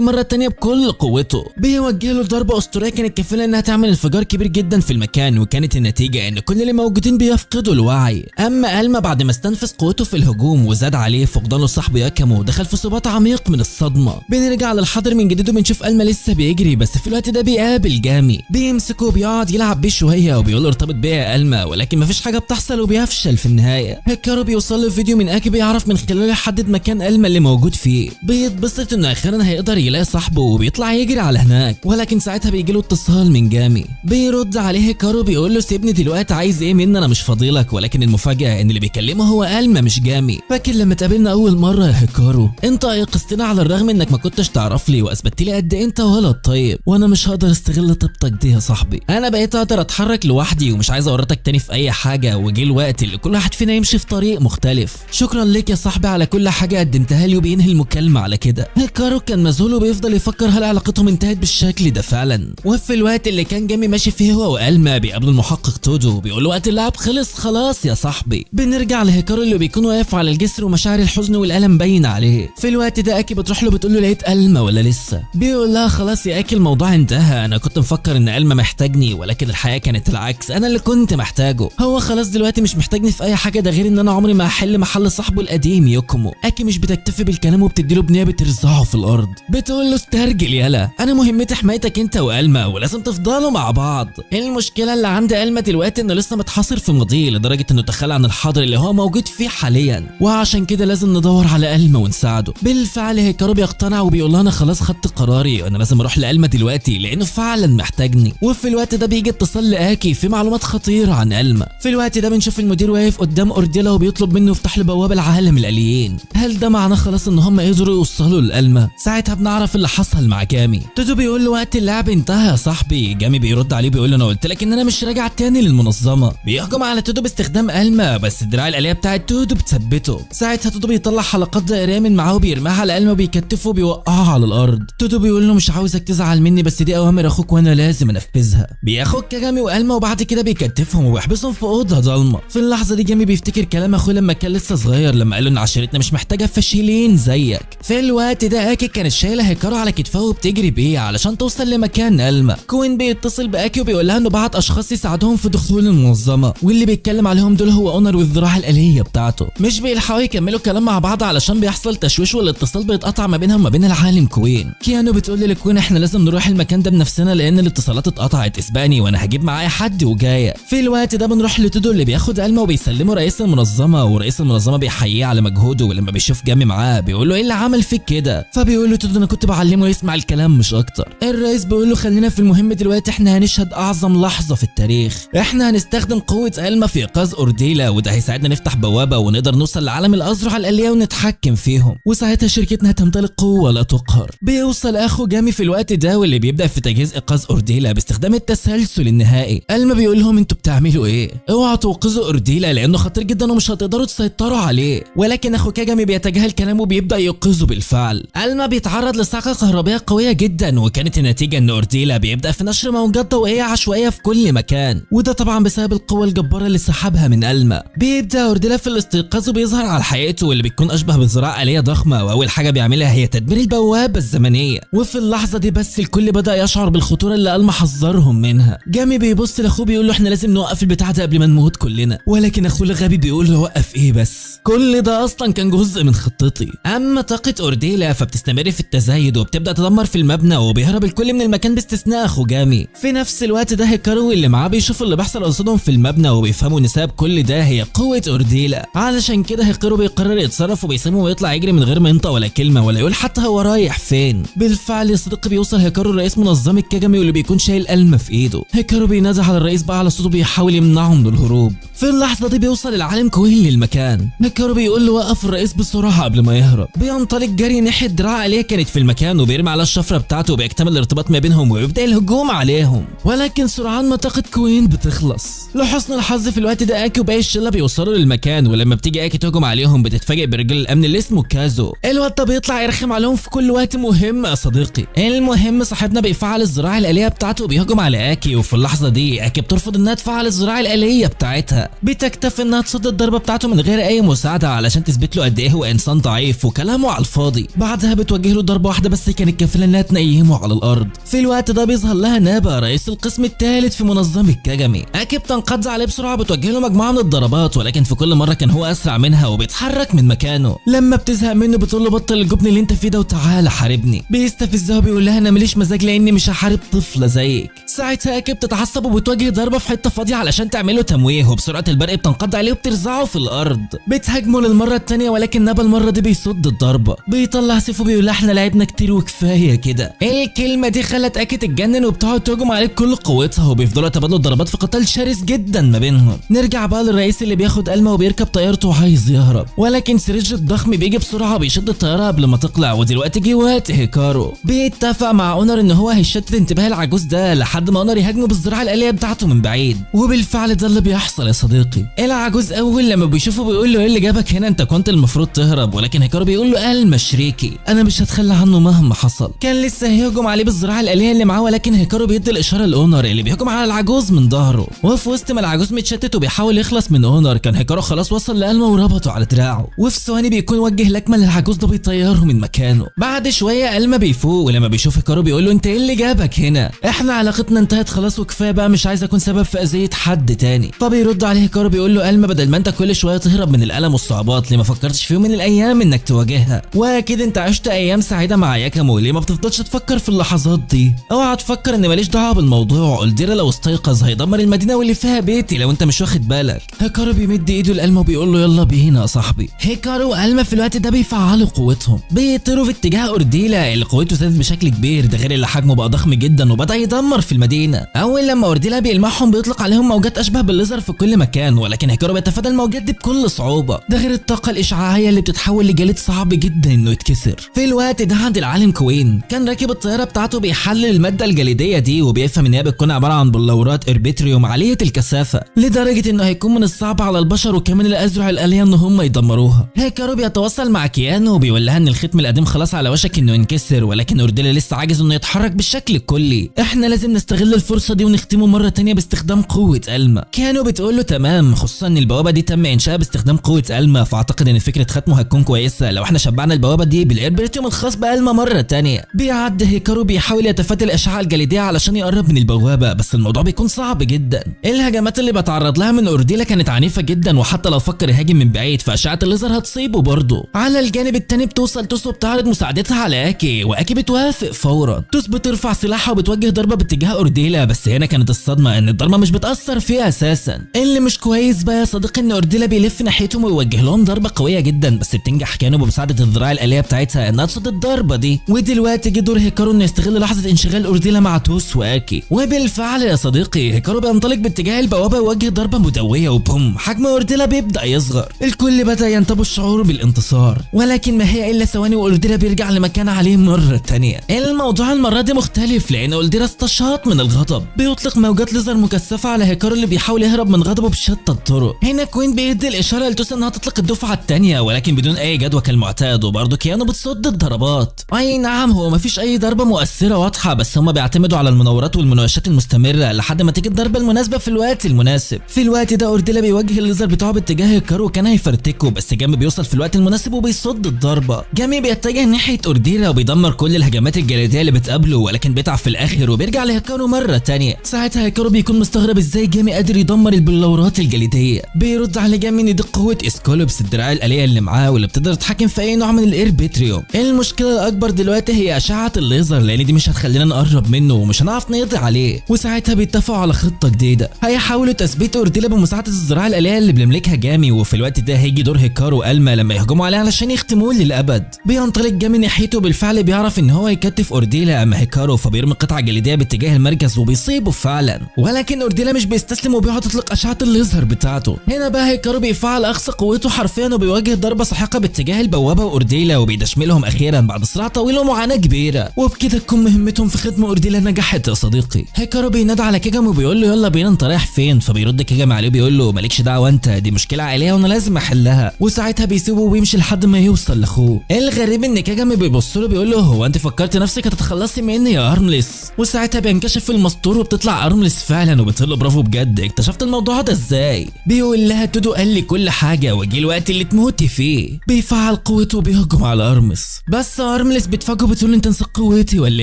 مرة تانية بكل قوته. بيوجه له ضربه اسطورية كانت كفيله انها تعمل انفجار كبير جدا في المكان، وكانت النتيجة ان كل اللي موجودين بيفقدوا الوعي. اما ألما بعد ما استنفذ قوته في الهجوم وزاد عليه فقدانه لصاحبه ياكامو دخل في سبات عميق من الصدمة. بنرجع للحاضر للحاضر من جديد وبنشوف ألما لسه بيجري، بس في الوقت ده بيقابل جامي، بيمسكه وبيقعد يلعب بيه شوية وبيقول له ارتبط بيا يا ألما، ولكن مفيش حاجة بتحصل وبيفشل في النهاية. هيكارو بيوصل له فيديو من اكي بيعرف من خلاله يحدد مكان ألما اللي موجود فيه، بيتبسط انه اخيرا هيقدر يلاقي صاحبه وبيطلع يجري على هناك، ولكن ساعتها بيجي له اتصال من جامي، بيرد عليه هيكارو بيقول له سيبني دلوقتي، عايز ايه مني، انا مش فاضيلك. ولكن المفاجاة ان اللي بيكلمه هو ألما مش جامي. فاكر لما اتقابلنا اول مرة يا هيكارو، انت ايقظتني على الرغم انك ما كنتش تعرف لي، واثبتت لي قد ايه انت ولد طيب، وانا مش هقدر استغل طيبتك دي يا صاحبي. انا بقيت اقدر اتحرك لوحدي ومش عايز اورطك تاني في اي حاجة، وجه الوقت اللي كل واحد فينا يمشي في طريق مختلف. شكرا لك يا صاحبي على كل حاجة قدمتها لي. وبينهي المكالمة على كده. هيكارو كان مذهول وبيفضل يفكر هل علاقتهم انتهت بالشكل ده فعلا. وفي الوقت اللي كان جامي ماشي فيه هو وألما بيقابلوا المحقق تودو، بيقول له وقت اللعب خلص خلاص يا صاحبي. بنرجع لهيكارو اللي بيكون واقف على الجسر ومشاعر الحزن والألم باين عليه. في الوقت ده اكي بتروح له بتقول له لقيت ألما ولا لسه؟ بيقول لها خلاص يا اكي الموضوع انتهى، انا كنت مفكر ان ألما محتاجني، ولكن الحقيقة كانت العكس، انا اللي كنت محتاجه، هو خلاص دلوقتي مش محتاجني في اي حاجة، ده غير ان انا عمري ما هحل محل صاحبه القديم يوكومو. اكي مش بتكتفي بالكلام وبتديله بنيه بترزعه في الارض، بتقول له استرجل يلا، انا مهمتي حمايتك انت وألما ولازم تفضلوا مع بعض. المشكلة اللي عند ألما دلوقتي انه لسه متحاصر في ماضيه لدرجة انه تخلى عن الحاضر اللي هو موجود فيه حاليا، وعشان كده لازم ندور على ألما ونساعده. بالفعل هيكارو بيقتنع وبيقول لها انا خلاص خدت قراري، انا لازم اروح لألما دلوقتي لانه فعلا محتاجني. وفي الوقت ده بيجي اتصال لاكي في معلومات خطيرة عن ألما. في الوقت ده بنشوف المدير واقف قدام اورديلا وبيطلب منه يفتح له بوابه العالم الاليين. هل ده معناه خلاص ان هم قدروا يوصلوا لألما؟ ساعتها بنعرف اللي حصل مع جامي. تودو بيقول له وقت اللعب انتهى يا صاحبي. جامي بيرد عليه بيقول له انا قلت لك ان انا مش راجع تاني للمنظمة. بيهجم على تودو باستخدام ألما، بس الدراع الآلية بتاعت تودو بتثبته. ساعتها تودو بيطلع حلقات دائريه من معاه وبيرميها على ألما وبيكتفه وبيوقعها على الارض. تودو بيقول له مش عاوزك تزعل مني، بس دي اوامر اخوك وانا لازم انفذها. بياخد كاجامي وألما وبعد كده بيكتفهم وبيحبسهم في اوضة ضلمة. في اللحظة دي جامي بيفتكر كلام اخوه لما كان لسه صغير، لما قال له ان عشيرتنا مش محتاجه فاشلين زيك. في الوقت ده اكي كانت شايله هيكارو على كتفها وبتجري بيه علشان توصل لمكان ألما. كوين بيتصل باكي وبيقول لها انه بعت اشخاص يساعدوهم في دخول المنظمة، واللي بيتكلم عليهم دول هو اونر والذراع الآلية بتاعته. مش بيلحقوا يكملوا كلام مع بعض علشان بيحصل تشويش والاتصال بيتقطع ما بينهم وما بين العالم كوين. كيانو بتقول لكوين احنا لازم نروح المكان ده بنفسنا لان الاتصالات اتقطعت، اسبقني وانا هجيب معايا حد وجاية. في الوقت ده بنروح لتودو اللي بياخد ألما وبيسلمه رئيس المنظمة، ورئيس المنظمة بيحييه على مجهوده، ولما بيشوف جامي معاه بيقول له ايه اللي عمل فيك كده؟ فبيقول له تودو انا كنت بعلمه يسمع الكلام مش اكتر. الرئيس بيقول له خلينا في المهم دلوقتي، احنا هنشهد اعظم لحظة في التاريخ، احنا هنستخدم قوة ألما في ايقاظ اورديلا، وده هيساعدنا نفتح بوابه ونقدر نوصل لعالم الازرع الآلية ونتحكم فيهم، وساعتها شركتنا هتمتلك قوة لا تقهر. بيوصل اخو جامي في الوقت ده واللي بيبدا في تجهيز ايقاظ اورديلا باستخدام التسلسل النهائي. ألما بيقول لهم انتوا بتعملوا ايه؟ اوعوا توقظوا اورديلا لانه خطير جدا ومش هتقدروا تسيطروا عليه. ولكن اخو كاجامي بيتجاهل كلامه وبيبدا يوقظه بالفعل. ألما بيتعرض لصعقه كهربائية قوية جدا، وكانت النتيجة ان اورديلا بيبدا في نشر موجات ضوئية عشوائية في كل مكان، وده طبعا بسبب القوة الجبارة اللي سحبها من ألما. بيبدا اورديلا في الاستيقاظ وبيظهر على حقيقته واللي بتكون اشبه بذراع آلية ضخمة، واول حاجة بيعملها هي تدمير البوابة الزمنية. وفي اللحظة دي بس الكل بدا يشعر بالخطوره اللي ألما حذرهم منها. جامي بيبص لاخوه بيقول له احنا لازم نوقف البتاع ده قبل ما نموت كلنا، ولكن اخوه الغبي بيقول له وقف ايه بس، كل ده اصلا كان جزء من خطتي. اما طاقة اورديلا فبتستمر في التزايد وبتبدا تدمر في المبنى، وبيهرب الكل من المكان باستثناء اخو جامي. في نفس الوقت ده هيكارو اللي معاه بيشوف اللي بيحصل قصادهم في المبنى وبيفهموا ان سبب كل ده هي قوة اورديلا. علشان كده هيكارو بيقرر يتصرف وبيسيبهم ويطلع يجري من غير ما ينطق ولا كلمة ولا يقول حتى هو رايح فين. بالفعل يا صديقي بيوصل هيكارو رئيس منظمة كاجامي واللي بيكون شايل ألما في ايده. هيكارو بينادي على الرئيس بقى على صوته بيحاول يمنعه من الهروب. في اللحظة دي بيوصل العالم كوين للمكان. هيكارو بيقول له وقف الرئيس بسرعة قبل ما يهرب. بينطلق جري ناحية دراع آلية كانت في المكان وبيرمي على الشفرة بتاعته وبيكتمل الارتباط ما بينهم ويبدا الهجوم عليهم، ولكن سرعان ما طاقة كوين بتخلص. لحسن الحظ في الوقت ده اكي وباقي الشلة بيوصلوا للمكان، ولما بتيجي اكي تهجم عليهم بتتفاجئ برجل الامن اللي اسمه كازو. الواد ده بيطلع يرخم عليهم في كل وقت مهم يا صديقي. المهم صاحبنا بيفعل الذراع الآلية بتاعته وبيهجم على اكي، وفي اللحظة دي اكي بترفض انها تفعل الذراع الآلية بتاعتها، بتكتفي انها تصد الضربة بتاعته من غير اي مساعدة علشان تثبت له قد ايه هو انسان ضعيف وكلامه على الفاضي. بعدها بتوجه له ضربه واحدة بس كانت كافيه انها تنيمه على الارض. في الوقت ده بيظهر لها نابا رئيس القسم الثالث في منظمة كاجامي. اكي بتنقض عليه بسرعة بتوجه له مجموعة من الضربات، ولكن في كل مرة كان هو اسرع منها وبيتحرك من مكانه. لما بتزهق منه بتقول له بطل الجبن اللي انت فيه ده وتعالى حاربني. تحاربني. بيستفزها وبيقول لها انا ماليش مزاج لاني مش هحارب طفله زيك. ساعتها اكي بتتعصب وبتواجه ضربه في حتة فاضية علشان تعمله تمويه، وبسرعة البرق بتنقض عليه وبترزعه في الارض. بتهاجمه للمرة الثانية ولكن نابا المرة دي بيصد الضربة، بيطلع سيفه بيقول لها احنا لعبنا كتير وكفاية كده. الكلمة دي خلت اكي تتجنن وبتقعد تهجم عليه بكل قوتها، وبيفضلوا يتبادلوا الضربات في قتال شرس جدا ما بينهم. نرجع بقى للرئيس اللي بياخد ألما وبيركب طيارته وعايز يهرب، ولكن سيريج الضخم بيجي بسرعة بيشد الطيارة قبل ما تقلع. ودلوقتي جه وقت هيكارو، بيتفق مع اونر ان هو هيشتت انتباه العجوز ده لحد ما اونر يهاجمه بالذراع الآلية بتاعته من بعيد، وبالفعل ده اللي بيحصل يا صديقي. العجوز اول لما بيشوفه بيقول له ايه اللي جابك هنا، انت كنت المفروض تهرب، ولكن هيكارو بيقول له ألما شريكي، انا مش هتخلى عنه مهما حصل. كان لسه هيهجم عليه بالذراع الآلية اللي معاه، ولكن هيكارو بيدي الاشارة لاونر اللي بيهجم على العجوز من ظهره. وفي وسط ما العجوز متشتت وبيحاول يخلص من اونر، كان هيكارو خلاص وصل لألما وربطه على دراعه، وفي ثواني بيكون وجه لكمه للعجوز ده بيطيره من مكانه. بعد شوية ألما بيفوق، ولما بيشوف هيكارو بيقول له انت ايه اللي جابك هنا، احنا علاقتنا انتهت خلاص وكفاية بقى، مش عايز اكون سبب في اذيه حد تاني. فبيرد عليه هيكارو بيقول له ألما بدل ما انت كل شوية تهرب من الالم والصعوبات، ليه ما فكرتش في يوم من الايام انك تواجهها؟ واكيد انت عشت ايام سعيدة مع ياكامو، ليه ما بتفضلش تفكر في اللحظات دي؟ اوعى تفكر ان ماليش دعوه بالموضوع، أولديرا لو استيقظ هيدمر المدينة واللي فيها بيتي لو انت مش واخد بالك. هيكارو بيمد ايده لألما وبيقول له يلا بينا يا صاحبي. هيكارو وألما في الوقت ده بيفعلوا قوتهم، بيطيروا في اتجاه أورديلا اللي قوته زادت بشكل كبير، ده غير اللي حجمه بقى ضخم جدا وبدا يدمر في المدينة. اول لما أورديلا بيلمحهم بيطلق عليهم موجات اشبه بالليزر في كل مكان، ولكن هيكارو بيتفادى الموجات دي بكل صعوبة، ده غير الطاقة الاشعاعيه اللي بتتحول لجليد صعب جدا انه يتكسر. في الوقت ده عند العالم كوين كان راكب الطيارة بتاعته بيحلل المادة الجليديه دي، وبيفهم ان هي بتكون عبارة عن بلورات اربيتريوم عالية الكثافة، لدرجة انه هيكون من الصعب على البشر وكمان الازرع الالية ان هم يدمروها. هيكارو بيتواصل مع كيانو وبيقول لها ان الختم القديم خلاص على وشك انه ينكسر، ولكن اورديلا لسه عاجز انه يتحرك بالشكل الكلي، احنا لازم نستغل الفرصة دي ونختمه مرة تانية باستخدام قوة ألما. كيانو بتقول له تمام، خصوصا ان البوابة دي تم انشائها باستخدام قوة ألما، فاعتقد ان فكرة ختمه هتكون كويسة لو احنا شبعنا البوابة دي بالاربريتيوم الخاص بألما مرة تانية. بيعدي هيكارو بيحاول يتفادى الاشعة الجليديه علشان يقرب من البوابة، بس الموضوع بيكون صعب جدا. الهجمات اللي بتعرض لها من اورديلا كانت عنيفة جدا، وحتى لو فكر يهاجم من بعيد فاشعه الليزر هتصيبه برضه. على الجانب التاني بتوصل توس وبتعرض مساعدتها على اكي، واكي بتوافق فورا. توس بترفع سلاحها وبتوجه ضربه باتجاه اورديلا، بس هنا كانت الصدمة ان الضربة مش بتاثر فيها اساسا. اللي مش كويس بقى يا صديقي ان اورديلا بيلف ناحيتهم ويوجه لهم ضربه قوية جدا، بس بتنجح كانو بمساعدة الذراع الالية بتاعتها انها تصد الضربة دي. ودلوقتي جه دور هيكارو انه يستغل لحظة انشغال اورديلا مع توس واكي، وبالفعل يا صديقي هيكارو بينطلق باتجاه البوابة ويوجه ضربه مدويه، وبوم حجم اورديلا بيبدا يصغر. الكل بدا ينتابه الشعور بالانتصار، ولكن ما هي الا ثواني واورديلا بيرجع لمكان عليه مرة تانية. الموضوع المرة دي مختلف لان اورديلا استشاط من الغضب، بيطلق موجات ليزر مكثفة على هيكارو اللي بيحاول يهرب من غضبه بشتى الطرق. هنا كوين بيدي الاشارة لتوس انها تطلق الدفعة الثانية، ولكن بدون اي جدوى كالمعتاد، وبرضه كيانو بتصد الضربات. اي نعم هو مفيش اي ضربه مؤثرة واضحة، بس هما بيعتمدوا على المناورات والمناوشات المستمرة لحد ما تيجي الضربة المناسبة في الوقت المناسب. في الوقت ده اورديلا بيوجه الليزر بتاعه باتجاه هيكارو وكان هيفرتكه، بس جامي بيوصل في الوقت المناسب وبيصد الضربة. جامي بيتجه ناحية اورديلا وبيدمر كل الهجمات الجليديه اللي بتقابله، ولكن بيتعب في الاخر وبيرجع لهيكارو مرة تانية. ساعتها هيكارو بيكون مستغرب ازاي جامي قادر يدمر البلورات الجليديه. بيرد على جامي ان دي قوة اسكولوبس الدراع الالية اللي معاه واللي بتقدر تتحكم في اي نوع من الاربيتريوم. المشكلة الاكبر دلوقتي هي اشعه الليزر، لان دي مش هتخلينا نقرب منه ومش هنعرف نقضي عليه. وساعتها بيتفقوا على خطه جديدة، هيحاولوا تثبيت اورديلا بمساعدة الذراع الالية اللي بيملكها جامي، وفي الوقت ده هيجي دور هيكارو والما لما يهجموا عليه علشان يختموه للابد. بينطلق جامي ناحيته، بالفعل بيعرف ان هو يكتف اورديلا، اما هيكارو فبيرمي قطعه جليديه باتجاه المركز وبيصيبه فعلا، ولكن اورديلا مش بيستسلم وبيقعد يطلق اشعه الليزر بتاعته. هنا بقى هيكارو بيفعل اقصى قوته حرفيا وبيوجه ضربه ساحقة باتجاه البوابة واورديلا، وبيدشملهم اخيرا بعد صراع طويل ومعاناة كبيرة. وبكده تكون مهمتهم في ختم اورديلا نجحت يا صديقي. هيكارو بينادى على كيجامي وبيقول له يلا بينا انت رايح فين، فبيرد كيجامي عليه بيقول له مالكش دعوه انت، دي مشكلة عائلية وانا لازم احلها. وساعتها بيسيبه وبيمشي لحد ما يوصل لاخوه. الغريب ان كيجامي بيبص له بيقول له هو انت فكرت نفسك هتتخلصي مني يا ارملس؟ وساعتها بينكشف المستور وبتطلع ارملس فعلا، وبتقول له برافو بجد اكتشفت الموضوع ده ازاي؟ بيقول لها تودو قال لي كل حاجة وجه الوقت اللي تموتي فيه. بيفعل قوته وبيهجم على ارمس، بس ارملس بتفاجئه بتقول انت نسيت قوتي ولا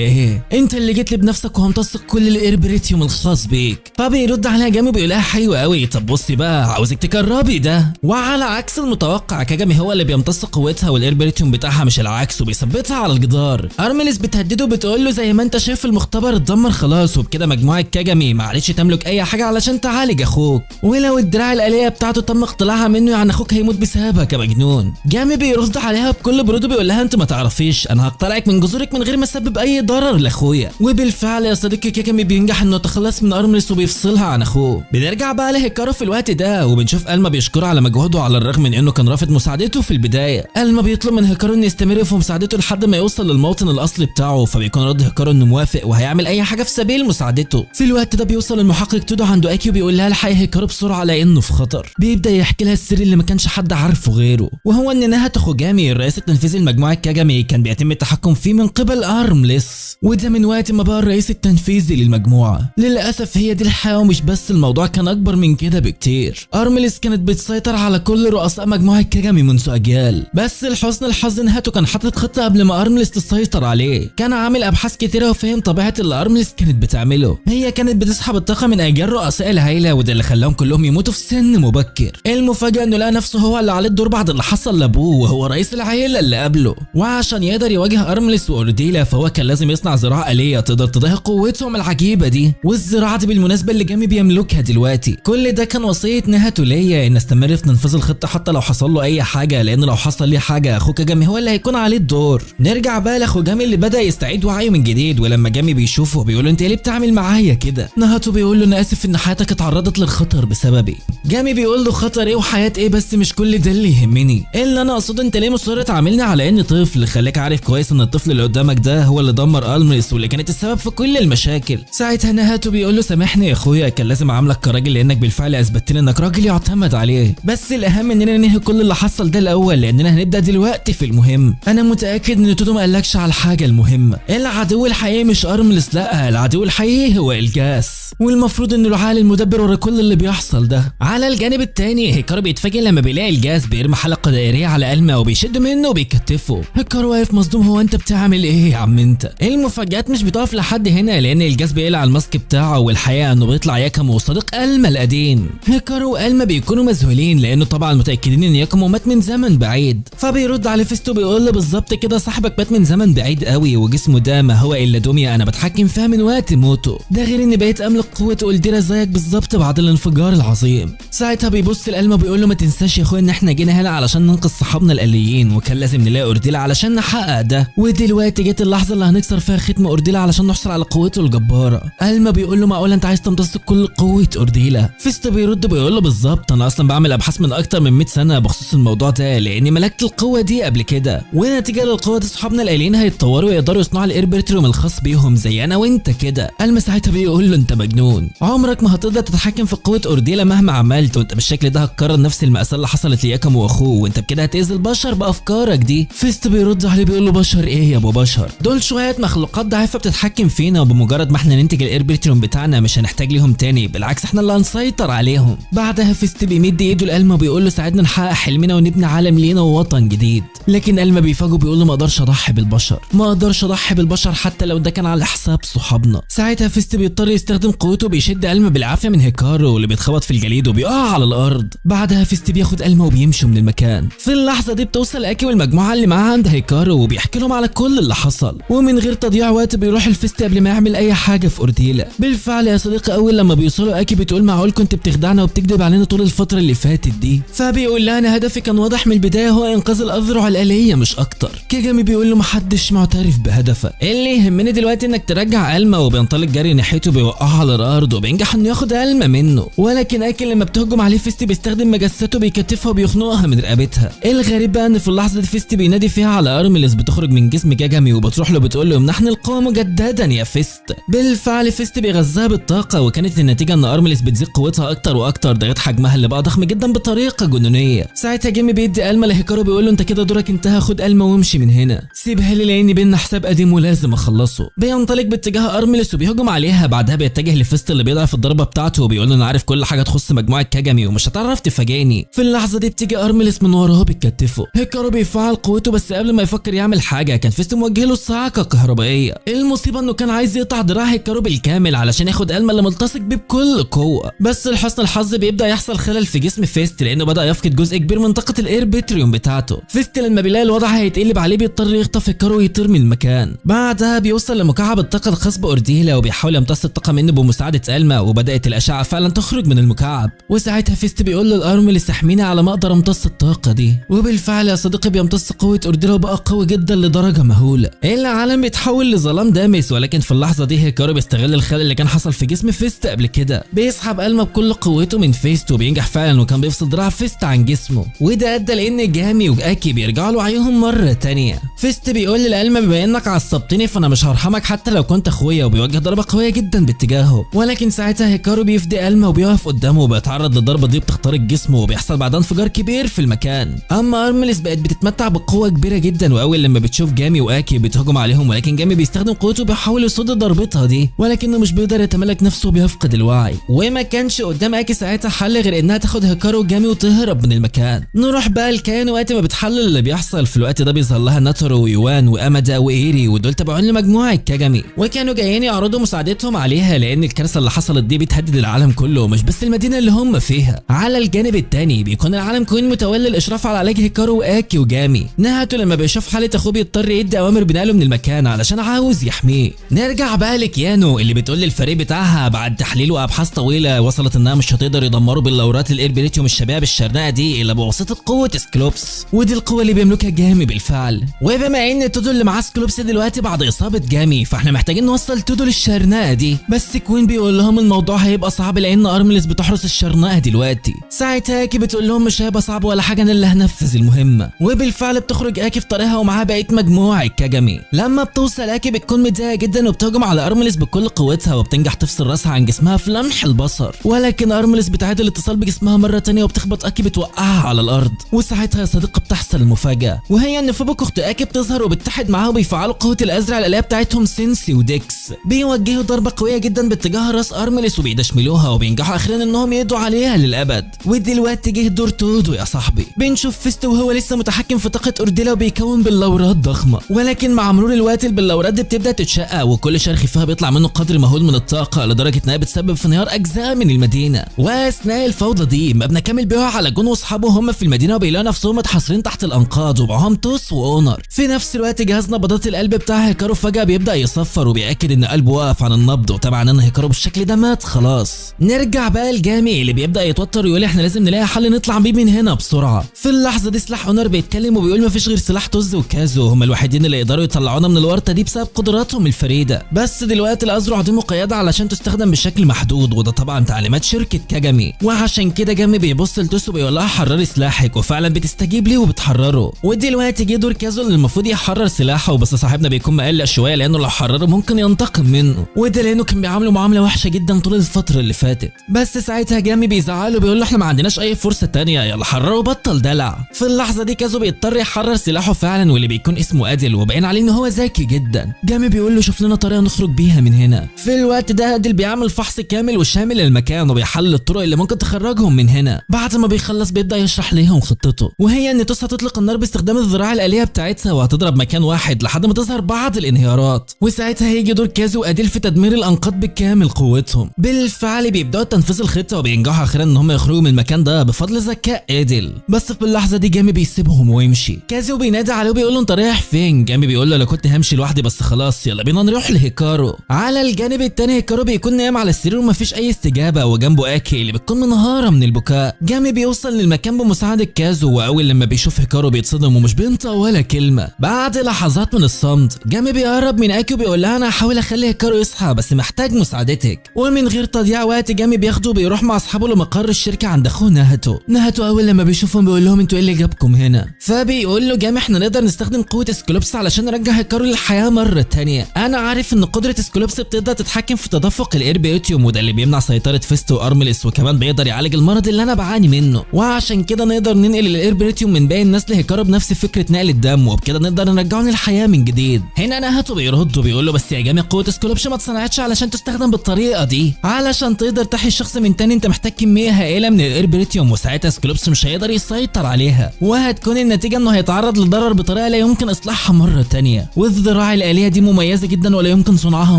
ايه؟ انت اللي جيت لي بنفسك وهمتص كل الاربريتيوم الخاص بيك. فبيرد عليها جامي بيقول لها حلو قوي، طب بصي بقى عاوزك تجربي ده. وعلى عكس المتوقع كاجامي هو اللي بيمتص قوتها والاربريتيوم بتاعها مش العكس، وبيثبتها على على الجدار. ارملس بتهدده بتقول له زي ما انت شايف المختبر اتدمر خلاص، وبكده مجموعة كاجامي ما عادتش تملك اي حاجة علشان تعالج اخوك، ولو الدراع الالية بتاعته تم اقتلاعها منه يعني اخوك هيموت بسببك يا مجنون. جامي بيرد عليها بكل برود بيقول لها انت ما تعرفيش، انا هقتلعك من جذورك من غير ما اسبب اي ضرر لاخويا. وبالفعل يا صديقي كاجامي بينجح انه يتخلص من ارملس وبيفصلها عن اخوه. بنرجع بقى لهيكارو في الوقت ده، وبنشوف الما بيشكره على مجهوده على الرغم من انه كان رافض مساعدته في البداية. الما بيطلب من هيكارو انه يستمر في مساعدته لحد ما يوصل للموطن الاصلي بتاعه، فبيكون رد هيكارو انه موافق وهيعمل اي حاجة في سبيل مساعدته. في الوقت ده بيوصل المحقق تودو عند اكي وبيقول لها الحقي هيكارو بسرعة لانه في خطر. بيبدا يحكي لها السر اللي ما كانش حد عارفه غيره، وهو ان نهاتو خوجامي الرئيس التنفيذي لمجموعة كاجامي كان بيتم التحكم فيه من قبل ارملس، وده من وقت ما بقى الرئيس التنفيذي للمجموعة. للاسف هي دي الحقيقة، ومش بس الموضوع كان اكبر من كده بكتير. ارملس كانت بتسيطر على كل رؤساء مجموعة كاجامي منذ اجيال، بس لحسن الحظ نهاتو كان حاطط خطه قبل ما ارملس تسيطر عليه. كان عامل ابحاث كتيرة وفهم طبيعة اللي ارملس كانت بتعمله. هي كانت بتسحب الطاقة من اجيال رؤساء العيلة، وده اللي خلاهم كلهم يموتوا في سن مبكر. المفاجاة انه لقى نفسه هو اللي عليه الدور بعد اللي حصل لابوه، وهو رئيس العيلة اللي قبله. وعشان يقدر يواجه ارملس واورديلا فهو كان لازم يصنع زراعة آلية تقدر تضاهي قوتهم العجيبة دي، والزراعة دي بالمناسبة اللي جامي بيملكها دلوقتي. كل ده كان وصية نهاتو ليا ان استمر في تنفيذ الخطة حتى لو حصل له اي حاجة، لان لو حصل لي حاجة اخوك جامي هو اللي هيكون عليه الدور. نرجع بقى لاخو جامي اللي بدا يستعيد وعيه من جديد، ولما جامي بيشوفه بيقول له انت ليه بتعمل معايا كده؟ نهاتو بيقول له انا اسف ان حياتك اتعرضت للخطر بسببي. جامي بيقول له خطر ايه وحياه ايه، بس مش كل ده اللي يهمني، اللي انا اقصده انت ليه مصر تعاملني على اني طفل؟ خليك عارف كويس ان الطفل اللي قدامك ده هو اللي دمر المريس واللي كانت السبب في كل المشاكل. ساعتها نهاتو بيقول له سامحني يا اخويا، كان لازم اعاملك كراجل لانك بالفعل اثبتت لي انك راجل يعتمد عليه، بس الاهم اننا ننهي كل اللي حصل ده الاول لاننا هنبدا دلوقتي في المهم. انا متاكد ان تودو ما قالكش على الحاجة المهمة، العدو الحقيقي مش ارملس، لا العدو الحقيقي هو الجاس، والمفروض انه العقل المدبر ورا كل اللي بيحصل ده. على الجانب الثاني هيكارو بيتفاجئ لما بيلاقي الجاس بيرمي حلقة دائريه على الما وبيشد منه وبيكتفه. هيكارو واقف مصدوم، هو انت بتعمل ايه يا عم انت؟ المفاجآت مش بتقف لحد هنا، لان الجاس بيقلع ال mask بتاعه، والحقيقة انه بيطلع ياكامو صديق الما القديم. هيكارو والما بيكونوا مذهولين لانه طبعا متاكدين ان ياكامو مات من زمن بعيد. فبيرد على فيستو بيقول له بالظبط كده، صاحبك مات من زمن بعيد قوي، وجسمه ده ما هو الا دمية انا بتحكم فيها من وقت موته، ده غير اني بقيت املك قوة اولديرا زيك بالظبط بعد الانفجار العظيم. ساعتها بيبص لالما بيقول له ما تنساش يا اخويا ان احنا جينا هنا علشان ننقذ صحابنا الاليين، وكان لازم نلاقي اورديلا علشان نحقق ده، ودلوقتي جت اللحظة اللي هنكسر فيها ختم اورديلا علشان نحصل على قوته الجبارة. الما بيقول له معقول انت عايز تمتص كل قوة اورديلا؟ فيستو بيرد بيقول له بالظبط، انا اصلا بعمل ابحاث من اكتر من 100 سنة بخصوص الموضوع ده لاني ملكت القوة دي قبل كده، ونتيجة للقوة دي صحابنا الاليين هيتطوروا ويقدروا يصنعوا ال Airpertrium الخاص بيهم زي انا وانت كده. الما ساعتها بيقول له انت مجنون، عمرك ما هتقدر تتحكم في قوة اورديلا مهما عملت، وانت بالشكل ده هتكرر نفس المأساة اللي حصلت لياكامو واخوه، وانت بكده هتأذي البشر بافكارك دي. فيست بيرد عليه بيقول له بشر ايه يا ابو بشر؟ دول شوية مخلوقات ضعيفة بتتحكم فينا، وبمجرد ما احنا ننتج ال Airpertrium بتاعنا مش هنحتاج ليهم تاني، بالعكس احنا اللي هنسيطر عليهم. بعدها فيست بيمد ايده لالما بيقول له ساعدنا نحقق حلمنا ونبني عالم لينا ووطن جديد، لكن الما بيفاجئه بيقول له ما اقدرش اضحي بالبشر، ما اقدرش اضحي بالبشر حتى لو ده كان على حساب صحابنا. ساعتها فيست بيضطر يستخدم قوته بيشد الما بالعافية من هيكارو اللي بيتخبط في الجليد وبيقع على الارض. بعدها فيست بياخد الما وبيمشوا من المكان. في اللحظة دي بتوصل اكي والمجموعة اللي معاها عند هيكارو وبيحكي لهم على كل اللي حصل، ومن غير تضييع وقت بيروح الفيست قبل ما يعمل اي حاجة في اورديلا. بالفعل يا صديقي اول لما بيوصلوا اكي بتقول معقول كنت بتخدعنا وبتكذب علينا طول الفترة اللي فاتت دي؟ فبيقول لها انا هدفي كان واضح من البداية، هو انقاذ الاذرع الالية مش اكتر. كاجامي بيقول له محدش معترف بهدفك، اللي يهمني دلوقتي انك ترجع الما، وبينطلق جري ناحيته بيوقعها على الارض وبينجح انه ياخد الما منه، ولكن اكي لما بتهجم عليه فيست بيستخدم مجساته بيكتفها وبيخنقها من رقبتها. الغريب بقى ان في اللحظة دي فيست بينادي فيها على ارملس بتخرج من جسم كاجامي وبتروح له بتقول له امنحني القوة مجددا يا فيست. بالفعل فيست بيغذاها بالطاقة، وكانت النتيجة ان ارملس بتزيد قوتها اكتر واكتر، ده غير حجمها اللي بقى ضخم جدا بطريقة جنونيه. ساعتها جيمي بيدي الما لهيكارو بيقول له انت كده دورك انتهى، خد الما وامشي من هنا، سيبها لي لان بينا حساب قديم ولازم اخلصه. بينطلق باتجاه ارملس وبيهجم عليها، بعدها بيتجه لفيست اللي بيضعف الضربة بتاعته وبيقول له انا عارف كل حاجة تخص مجموعة كاجامي ومش هتعرف تفاجئني. في اللحظة دي بتيجي ارملس من وراه بتكتفه. هيكارو بيفعل قوته، بس قبل ما يفكر يعمل حاجة كان فيست موجه له الصاعقة الكهربائية. المصيبة انه كان عايز يقطع دراع هيكارو بالكامل علشان ياخد الما اللي ملتصق بيه بكل قوة، بس لحسن الحظ بيبدا يحصل خلل في جسم فيست لانه بدا يفقد جزء كبير من طاقة ال Airpertrium بتاعته. فيست لما بيلاقي الوضع هيتقلب عليه بيضطر بيضطر يخطف هيكارو ويطير من المكان. بعدها بيوصل لمكعب الطاقة الخاص باورديلا وبيحاول يمتص الطاقة منه بمساعدة الما، وبدات الاشعة فعلا تخرج من المكعب. وساعتها فيست بيقول للارملس احميني على ما اقدر امتص الطاقة دي، وبالفعل يا صديقي بيمتص قوة اورديلا وبقى قوي جدا لدرجة مهولة. العالم بيتحول لظلام دامس، ولكن في اللحظة دي هيكارو بيستغل الخلل اللي كان حصل في جسم فيست قبل كده، بيسحب الما بكل قوته من فيست وبينجح فعلا، وكان بيفصل دراع فيست عن جسمه، وده ادى لان جامي واكي بيرجعوا لوعيهم مرة تانية. فيست بيقول لالما بما انك عصبتني فانا مش هرحمك حتى لو كنت اخويا، وبيوجه ضربه قوية جدا باتجاهه، ولكن ساعتها هيكارو بيفدي الما وبيقف قدامه وبيتعرض للضربه دي بتخترق جسمه، وبيحصل بعدها انفجار كبير في المكان. اما ارملس بقت بتتمتع بقوة كبيرة جدا، واول لما بتشوف جامي واكي بتهجم عليهم، ولكن جامي بيستخدم قوته وبيحاول يصد ضربتها دي، ولكنه مش بيقدر يتمالك نفسه وبيفقد الوعي. وما كانش قدام اكي ساعتها حل غير انها تاخد هيكارو وجامي وتهرب من المكان. نروح بقى لكان وقت ما بتحلل اللي بيحصل. في الوقت ده بيظهر لها ناتارو ويوان وامادا وايري، ودول تابعين لمجموعة كاجامي، وكانوا جايين يعرضوا مساعدتهم عليها لان الكارثة اللي حصلت دي بتهدد العالم كله مش بس المدينة اللي هم فيها. على الجانب الثاني بيكون العالم كوين متولي الاشراف على علاج هيكارو واكي وجامي. نهاته لما بيشوف حاله اخوه بيضطر يدي اوامر بنقله من المكان علشان عاوز يحميه. نرجع بقى لكيانو اللي بتقول للفريق بتاعها بعد تحليل وابحاث طويلة وصلت انها مش هتقدر يدمروا بلورات الايربريتيوم الشبيهة بالشرنقه دي الا بواسطة قوة سكلوبس، ودي القوة اللي بيملكها جامي بالفعل. وبما ان تودو اللي معاه سكلوبس دلوقتي بعد اصابه جامي، فاحنا محتاجين نوصل تودو للشرنقه دي. بس كوين بيقول لهم الموضوع هيبقى صعب لان ارملس بتحرس الشرنقه دلوقتي. ساعتها اكي بتقول لهم مش هيبقى صعب ولا حاجة، انا اللي هنفذ المهمة. وبالفعل بتخرج اكي في طريقها ومعاها بقية مجموعة كاجامي. لما بتوصل اكي بتكون متضايقة جدا وبتهجم على ارملس بكل قوتها، وبتنجح تفصل راسها عن جسمها في لمح البصر، ولكن ارملس بتعيد الاتصال بجسمها مرة تانية وبتخبط اكي بتوقعها على الارض. وساعتها يا صديقي بتحصل المفاجاة، وهي ان فوبوكو اخت اكي بتظهر وبتتحد معاها وبيفعلوا قوة الازرع الالية بتاعتهم سينسي وديكس، بيوجهوا ضربه قوية جدا باتجاه راس ارملس وبيدشملوها، وبينجحوا اخيرا انهم يقضوا عليها للابد. ودلوقتي جه دور تودو يا صاحبي. بنشوف فيست وهو لسه متحكم في طاقة اورديلا وبيكون بلورات ضخمة، ولكن مع مرور الوقت البلورات دي بتبدا تتشقق، وكل شرخ فيها بيطلع منه قدر مهول من الطاقة لدرجة انها بتسبب في انهيار اجزاء من المدينة. واثناء الفوضى دي مبنى كامل بيقع على جون واصحابه هم في المدينة، وبيلاقوا نفسهم متحاصرين تحت الانقاض ومعاهم توس واونر. في نفس الوقت جهاز نبضات القلب بتاع هيكارو فجاة بيبدا يصفر وبياكد ان قلبه وقف عن النبض، وطبعا ان هيكارو بالشكل ده مات خلاص. نرجع بقى لجامي اللي بيبدا يتوتر ويقول احنا لازم نلاقي حل نطلع بيه من هنا بسرعة. في اللحظة دي سلاح اونر بيتكلم وبيقول مفيش غير سلاح توز وكازو هم الوحيدين اللي يقدروا يطلعونا من الورطة دي بسبب قدراتهم الفريدة. بس دلوقتي الاذرع دي مقيده علشان تستخدم بشكل محدود، وده طبعا تعليمات شركة كاجامي. وعشان كده جامي بيبص لتوس وبيقول لها حرري سلاحك، وفعلا بتستجيب ليه وبتحرره. ودلوقتي جه دور كازو اللي المفروض يحرر سلاحه، بس صاحبنا بيكون مقلق شوية لانه لو حرره ممكن ينتقم منه، وده لانه كان بيعامله معاملة وحشة جدا طول الفترة اللي فاتت. بس ساعتها جامي بيزعله وبيقول له احنا ما عندناش اي فرصة تانية، يلا حرره وبطل دلع. في اللحظة دي كازو بيضطر يحرر سلاحه فعلا، واللي بيكون اسمه ادل، وباين عليه ان هو ذكي جدا. جامي بيقول له شوف لنا طريقه نخرج بيها من هنا. في الوقت ده ادل بيعمل فحص كامل وشامل للمكان وبيحلل الطرق اللي ممكن تخرجهم من هنا. بعد ما بيخلص بيبدا يشرح ليهم خطته، وهي ان توس هتطلق النار باستخدام الذراع الالية بتاعتها وهتضرب مكان واحد لحد ما تظهر بعض الانهيارات، وساعتها هيجي دور كازو واديل في تدمير الانقاض بكامل قوتهم. بالفعل بيبداوا تنفيذ الخطة وبينجحوا اخيرا ان هم يخرجوا من المكان ده بفضل ذكاء اديل. بس في اللحظة دي جامي بيسيبهم ويمشي. كازو بينادي عليه وبيقول له انت رايح فين؟ جامي بيقول له انا كنت همشي لوحدي بس خلاص يلا بينا نروح لهيكارو. على الجانب التاني هيكارو بيكون نايم على السرير ومفيش اي استجابة، وجنبه اكي اللي بتكون منهاره من البكاء. جامي بيوصل للمكان بمساعدة كازو، واول لما بيشوف هيكارو بيتصدم ومش بينطق ولا كلمة. بعد لحظات من الصمت جامي بيقرب من اكي وبيقول لها انا هحاول اخلي هيكارو يصحى بس محتاج مساعدتك. ومن غير تضييع وقت جامي بياخده وبيروح مع اصحابه لمقر الشركة عند اخوه نهاتو. نهاتو اول لما بيشوفهم بيقول لهم انتوا ايه اللي جابكم هنا؟ فبيقول له جامي احنا نقدر نستخدم قوة سكلوبس علشان نرجع هيكارو للحياة مرة تانية. انا عارف ان قدره سكلوبس بتقدر تتحكم في تدفق الايربيوتيوم، وده اللي بيمنع سيطرة فيست وارملس، وكمان بيقدر يعالج المرض اللي انا بعاني منه، وعشان كده نقدر ننقل الايربيوتيوم من باقي الناس لهيكارو بنفس فكرة نقل الدم، وبكده نقدر نرجعه للحياة من جديد. هنا نهاتو بيرد وبيقول له بس يا جامي قوة سكلوبس ما اتصنعتش علشان تستخدم بالطريقة دي، علشان تقدر تحيي الشخص من تاني انت محتاج كمية هائلة من الايربريتيوم، وساعتها سكلوبس مش هيقدر يسيطر عليها، وهتكون النتيجة انه هيتعرض لضرر بطريقة لا يمكن اصلاحها مرة تانية، والذراع الالية دي مميزة جدا ولا يمكن صنعها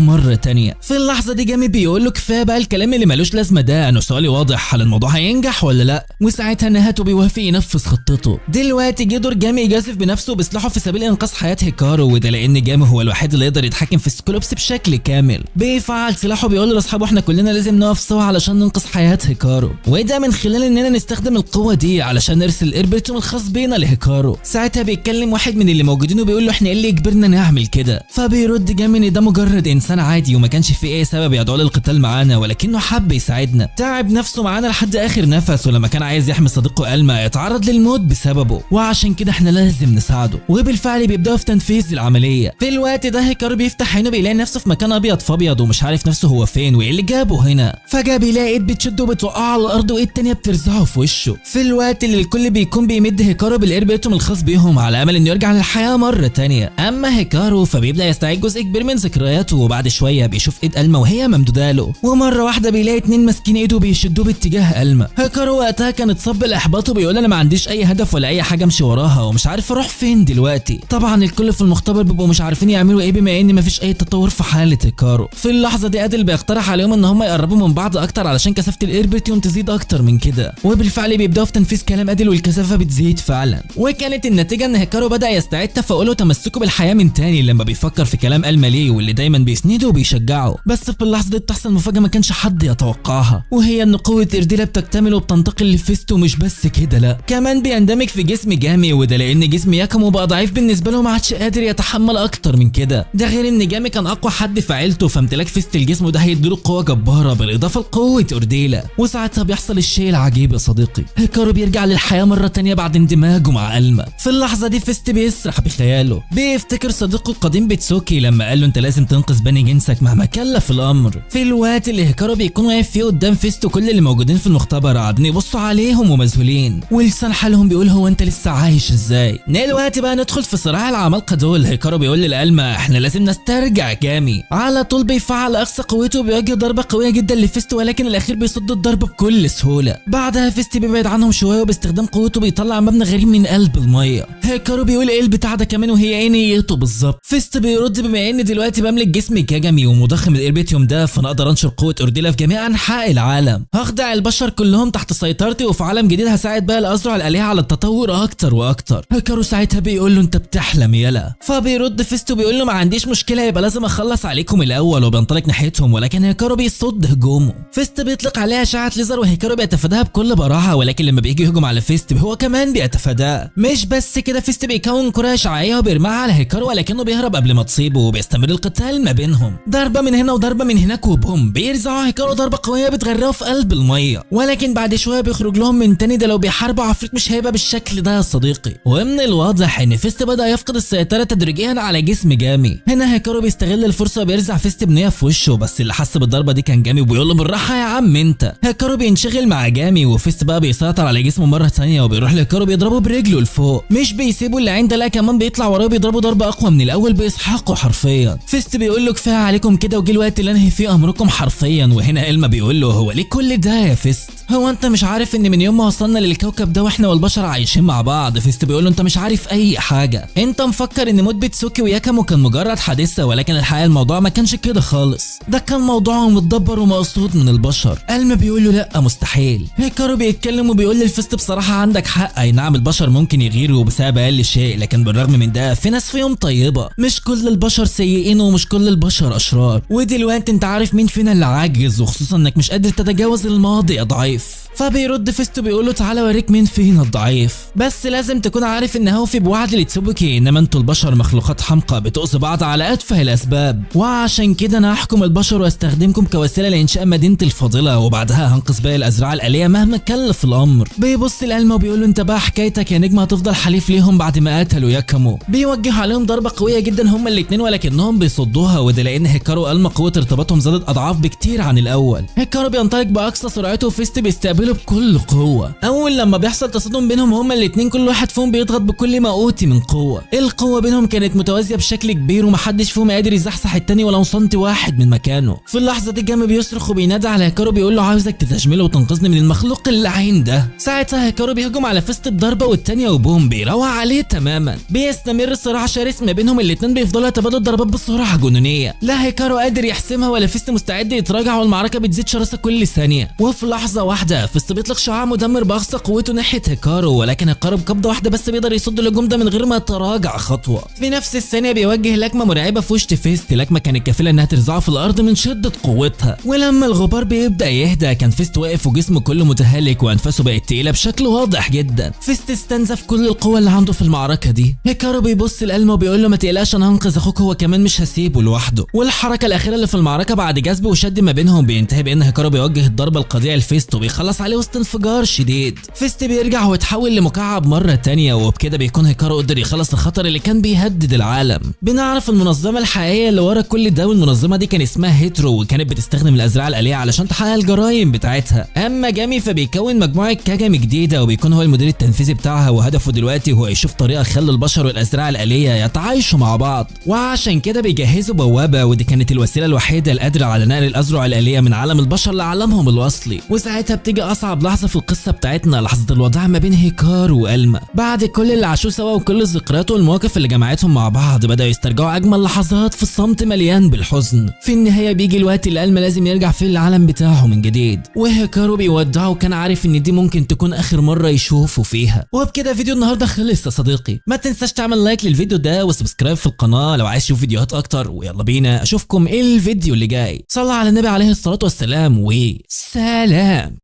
مرة تانية. في اللحظة دي جامي بيقول له كفاية بقى الكلام اللي ملوش لازمه ده، انا سؤالي واضح، هل الموضوع هينجح ولا لا؟ وساعتها نهاتو بيوافق ينفذ خطته. دلوقتي جه دور جامي يجازف بنفسه بسلاحه في سبيل انقاذ حياة هيكارو، وده لان جامي هو الوحيد اللي يقدر يتحكم في سكلوبس بشكل كامل. بيفعل سلاحه بيقول لاصحابه احنا كلنا لازم نقف سوا علشان ننقذ حياة هيكارو، وده من خلال اننا نستخدم القوة دي علشان نرسل الايربرتوم الخاص بينا لهيكارو. ساعتها بيتكلم واحد من اللي موجودين وبيقول له احنا ايه اللي يجبرنا نعمل كده؟ فبيرد جامي ان ده مجرد انسان عادي وما كانش في اي سبب يدعو للقتال معانا، ولكنه حب يساعدنا، تعب نفسه معانا لحد اخر نفس، ولما كان عايز يحمي صديقه ألما اتعرض للموت بسببه، وعشان كده احنا لازم نساعده. وبالفعل بيبداوا في تنفيذ العملية. في الوقت ده هيكارو بيفتح عينه بيلاقي نفسه في مكان ابيض فابيض ومش عارف نفسه هو فين وايه اللي جابه هنا. فجاة بيلاقي ايد بتشده وبتوقعه على الارض وايد تانية بترزعه في وشه. في الوقت اللي الكل بيكون بيمد هيكارو بالايربيتوم الخاص بيهم على امل انه يرجع للحياة مرة تانية. اما هيكارو فبيبدا يستعيد جزء كبير من ذكرياته، وبعد شوية بيشوف ايد الما وهي ممدوده له، ومرة واحدة بيلاقي اتنين ماسكين ايده بيشدوه باتجاه الما. هيكارو وقتها كان اتصاب بالاحباط وبيقول انا ما عنديش اي هدف ولا اي حاجة امشي وراها ومش عارف اروح فين دلوقتي. طبعا الكل في المختبر بيبقوا مش عارفين يعملوا ايه بما ان مفيش اي تطور في حاله هيكارو. في اللحظة دي ادل بيقترح عليهم ان هم يقربوا من بعض اكتر علشان كثافة الايربرتيوم تزيد اكتر من كده، وبالفعل بيبداوا في تنفيذ كلام ادل والكثافه بتزيد فعلا. وكانت النتيجة ان هيكارو بدا يستعيد تفاؤله وتمسكه بالحياة من تاني لما بيفكر في كلام الما ليه واللي دايما بيسنده وبيشجعه. بس في اللحظة دي بتحصل مفاجاة ما كانش حد يتوقعها، وهي ان قوة ارديلا بتكتمل وبتنتقل لفيست، ومش بس كده لا كمان بيندمج في جسم جامي، وده لان جسم ياكامو بقى ضعيف بالنسبة له ما عادش قادر يتحمل اكتر من كده. ده غير ان جامي كان اقوى حد في عيلته، فامتلاك فيست الجسم ده هيديله قوة جبارة بالاضافة لقوه ارديلا. وساعتها بيحصل الشيء العجيب يا صديقي، هيكارو بيرجع للحياة مرة تانية بعد اندماجه مع الما. في اللحظة دي فيست بيسرح بخياله، بيفتكر صديقه القديم بيتسوكي لما قال له انت لازم تنقذ بني جنسك مهما كلف الامر. في الوقت اللي هيكارو بيكون واقف فيه قدام فيست وكل اللي موجودين في المختبر قاعدين يبصوا عليهم ومذهولين، ولسان حالهم بيقول هو انت لسه عايش ازاي؟ دلوقتي بقى ندخل في صراع العمالقة دول. هيكارو بيقول للالما احنا لازم نسترجع جامي. على طول بيفعل اقصى قوته وبيوجه ضربه قوية جدا لفيست، ولكن الاخير بيصد الضرب بكل سهولة. بعدها فيست بيبعد عنهم شوية وباستخدام قوته بيطلع مبنى غريب من قلب المية. هيكارو بيقول ايه البتاع ده كمان وهي ايه نيته بالظبط؟ فيست بيرد بما ان دلوقتي بملك جسم كاجامي ومضخم الايربيتيوم ده، فانا اقدر انشر قوة ارديلا في جميع انحاء العالم، هخدع البشر كلهم تحت سيطرتي، وفي عالم جديد هساعد بقى الازرع الالهة على التطور اكتر واكتر. هيكارو ساعتها بيقول له انت بتحلم يلا. فبيرد فيست وبيقول له ما عنديش مشكلة، يبقى لازم اخلص عليكم الاول، وبينطلق ناحيتهم، ولكن هيكارو بيصد هجومه. فيست بيطلق عليها اشعه ليزر وهيكارو بيتفاداها بكل براعه، ولكن لما بيجي يهجم على فيست هو كمان بيتفاداه. مش بس كده، فيست بيكون كره اشعاعيه وبيرميها على هيكارو، ولكنه بيهرب قبل ما تصيبه، وبيستمر القتال ما بينهم، ضربه من هنا وضربه من هناك، وبوم بيرزعوا هيكارو ضربه قوية بتغرقه في قلب المية، ولكن بعد شوية بيخرج لهم من تاني. ده لو بيحاربوا عفريت مش هيبقى بالشكل ده يا صديقي. ومن الواضح ان فيست بدا يفقد السيطرة تدريجيا على جسم جامي. هنا هيكارو بيستغل الفرصة وبيرزع فيست بنيه في وشه، بس اللي حس بالضربه دي كان جامي، وبيقول له بالراحة يا عم انت. هيكارو بينشغل مع جامي، وفيست بقى بيسيطر على جسمه مرة ثانية وبيروح لهيكارو بيضربه برجله لفوق، مش بيسيبه اللي عنده، لا كمان بيطلع وراه بيضربه ضربه اقوى من الاول، بيسحقه حرفيا. فيست بيقول له كفاية عليكم كده، وجه الوقت اللي انهي فيه امركم حرفيا. وهنا إلما بيقول له هو ليه كل ده يا فيست؟ هو انت مش عارف ان من يوم ما وصلنا للكوكب ده واحنا والبشر عايشين مع بعض؟ فيست بيقول له انت مش عارف اي حاجة، انت مفكر ان موت بيتسوكي وياكامو كان مجرد حادثه، ولكن الحقيقة الموضوع ما كانش كده خالص، ده كان موضوع متدبر ومقصود من البشر. الما بيقول له لا مستحيل. هيكارو بيتكلم وبيقول للفيست بصراحة عندك حق، اي نعم البشر ممكن يغيروا بسبب اقل شيء، لكن بالرغم من ده في ناس فيهم طيبة، مش كل البشر سيئين ومش كل البشر اشرار، ودلوقتي انت عارف مين فينا اللي عاجز، وخصوصا انك مش قادر تتجاوز الماضي يا ضعيف. فبيرد فيست بيقول له تعالى اوريك مين فينا الضعيف، بس لازم تكون عارف ان هوفي بوعد لتسوبوكي، انما انتوا البشر مخلوقات حمقى بتؤذوا بعض على اتفه الاسباب، وعشان كده انا هحكم البشر واستخدمكم كوسيلة لانشاء مدينتي الفاضلة، وبعدها هنقذ باقي الازرعه الالية مهما كلف الامر. بيبص لألما وبيقول له انت بقى حكايتك يا نجم هتفضل حليف ليهم بعد ما قتلوا ياكامو. بيوجه عليهم ضربه قوية جدا هما الاثنين، ولكنهم بيصدوها، وده لان هيكارو وألما قوة ارتباطهم زادت اضعاف بكتير عن الاول. هيكارو بينطلق باقصى سرعته وفيست بيستقبله بكل قوة. اول لما بيحصل تصادم بينهم هما الاثنين كل واحد فيهم بيضغط بكل ما اوتي من قوة. القوة بينهم كانت متوازية بشكل كبير ومحدش فيهم قادر يزحزح التاني ولو سنتي واحد من مكانه. في اللحظة دي جامي بيصرخ وبينادي على هيكارو بيقول له عاوزك تتجمله وتنقذني من المخلوق اللعين ده. ساعتها هيكارو بيهجم على فيست بضربه والتانية وبوم بيروح عليه تماما. بيستمر الصراع شرس ما بينهم الاثنين، بيفضلوا يتبادلوا الضربات بسرعة جنونيه، لا هيكارو قادر يحسمها ولا فيست مستعد يتراجع، والمعركة بتزيد شراسة كل ثانية. وفي لحظة واحدة واحدة فيست بيطلق شعاع مدمر باقصى قوته ناحية هيكارو، ولكن هيكارو بقبضه واحدة بس بيقدر يصد الهجوم ده من غير ما يتراجع خطوة. في نفس الثانية بيوجه لكمه مرعبة في وش فيست، لكمه كانت كفيله انها ترزعه في الارض من شده قوتها. ولما الغبار بيبدا يهدى كان فيست واقف وجسمه كله متهالك وانفاسه بقت تقيلة بشكل واضح جدا. فيست استنزف كل القوة اللي عنده في المعركة دي. هيكارو بيبص لألما وبيقول له ما تقلقش انا هنقذ اخوك، هو كمان مش هسيبه لوحده. والحركة الاخيرة اللي في المعركة بعد جذب وشد ما بينهم بينتهي بان هيكارو بيوجه الضربة القاضية لفيست وبيخلص عليه وسط انفجار شديد. فيست بيرجع ويتحول لمكعب مرة تانية، وبكده بيكون هيكارو قدر يخلص الخطر اللي كان بيهدد العالم. بنعرف المنظمة الحقيقية اللي ورا كل ده، والمنظمه دي كان اسمها هيترو، وكانت بتستخدم الازرعه الالية علشان تحقق الجرائم بتاعتها. اما جامي فبيكون مجموعة كاجامي جديدة وبيكون هو المدير التنفيذي بتاعها، وهدفه دلوقتي هو يشوف طريقه يخلي البشر والازرعه الالية يتعايشوا مع بعض، وعشان كده بيجهزوا بوابه، ودي كانت الوسيلة الوحيدة القادره على نقل الازرع الالية من عالم البشر لعالمهم الاصلي. وساعتها بتيجي اصعب لحظة في القصة بتاعتنا، لحظة الوداع ما بين هيكارو والما. بعد كل اللي عاشوه سوا وكل الذكريات والمواقف اللي جمعتهم مع بعض، بدأوا يسترجعوا اجمل لحظات في الصمت مليان بالحزن. في النهاية بيجي الوقت اللي ألما لازم يرجع فيه للعالم بتاعه من جديد، وهيكارو بيودعه وكان عارف ان دي ممكن تكون اخر مرة يشوفه فيها. وبكده فيديو النهارده خلص يا صديقي. ما تنساش تعمل like للفيديو ده و subscribe في القناة لو عايز تشوف فيديوهات اكتر، ويلا بينا اشوفكم الفيديو اللي جاي. صلى على النبي عليه الصلاة والسلام، وسلام.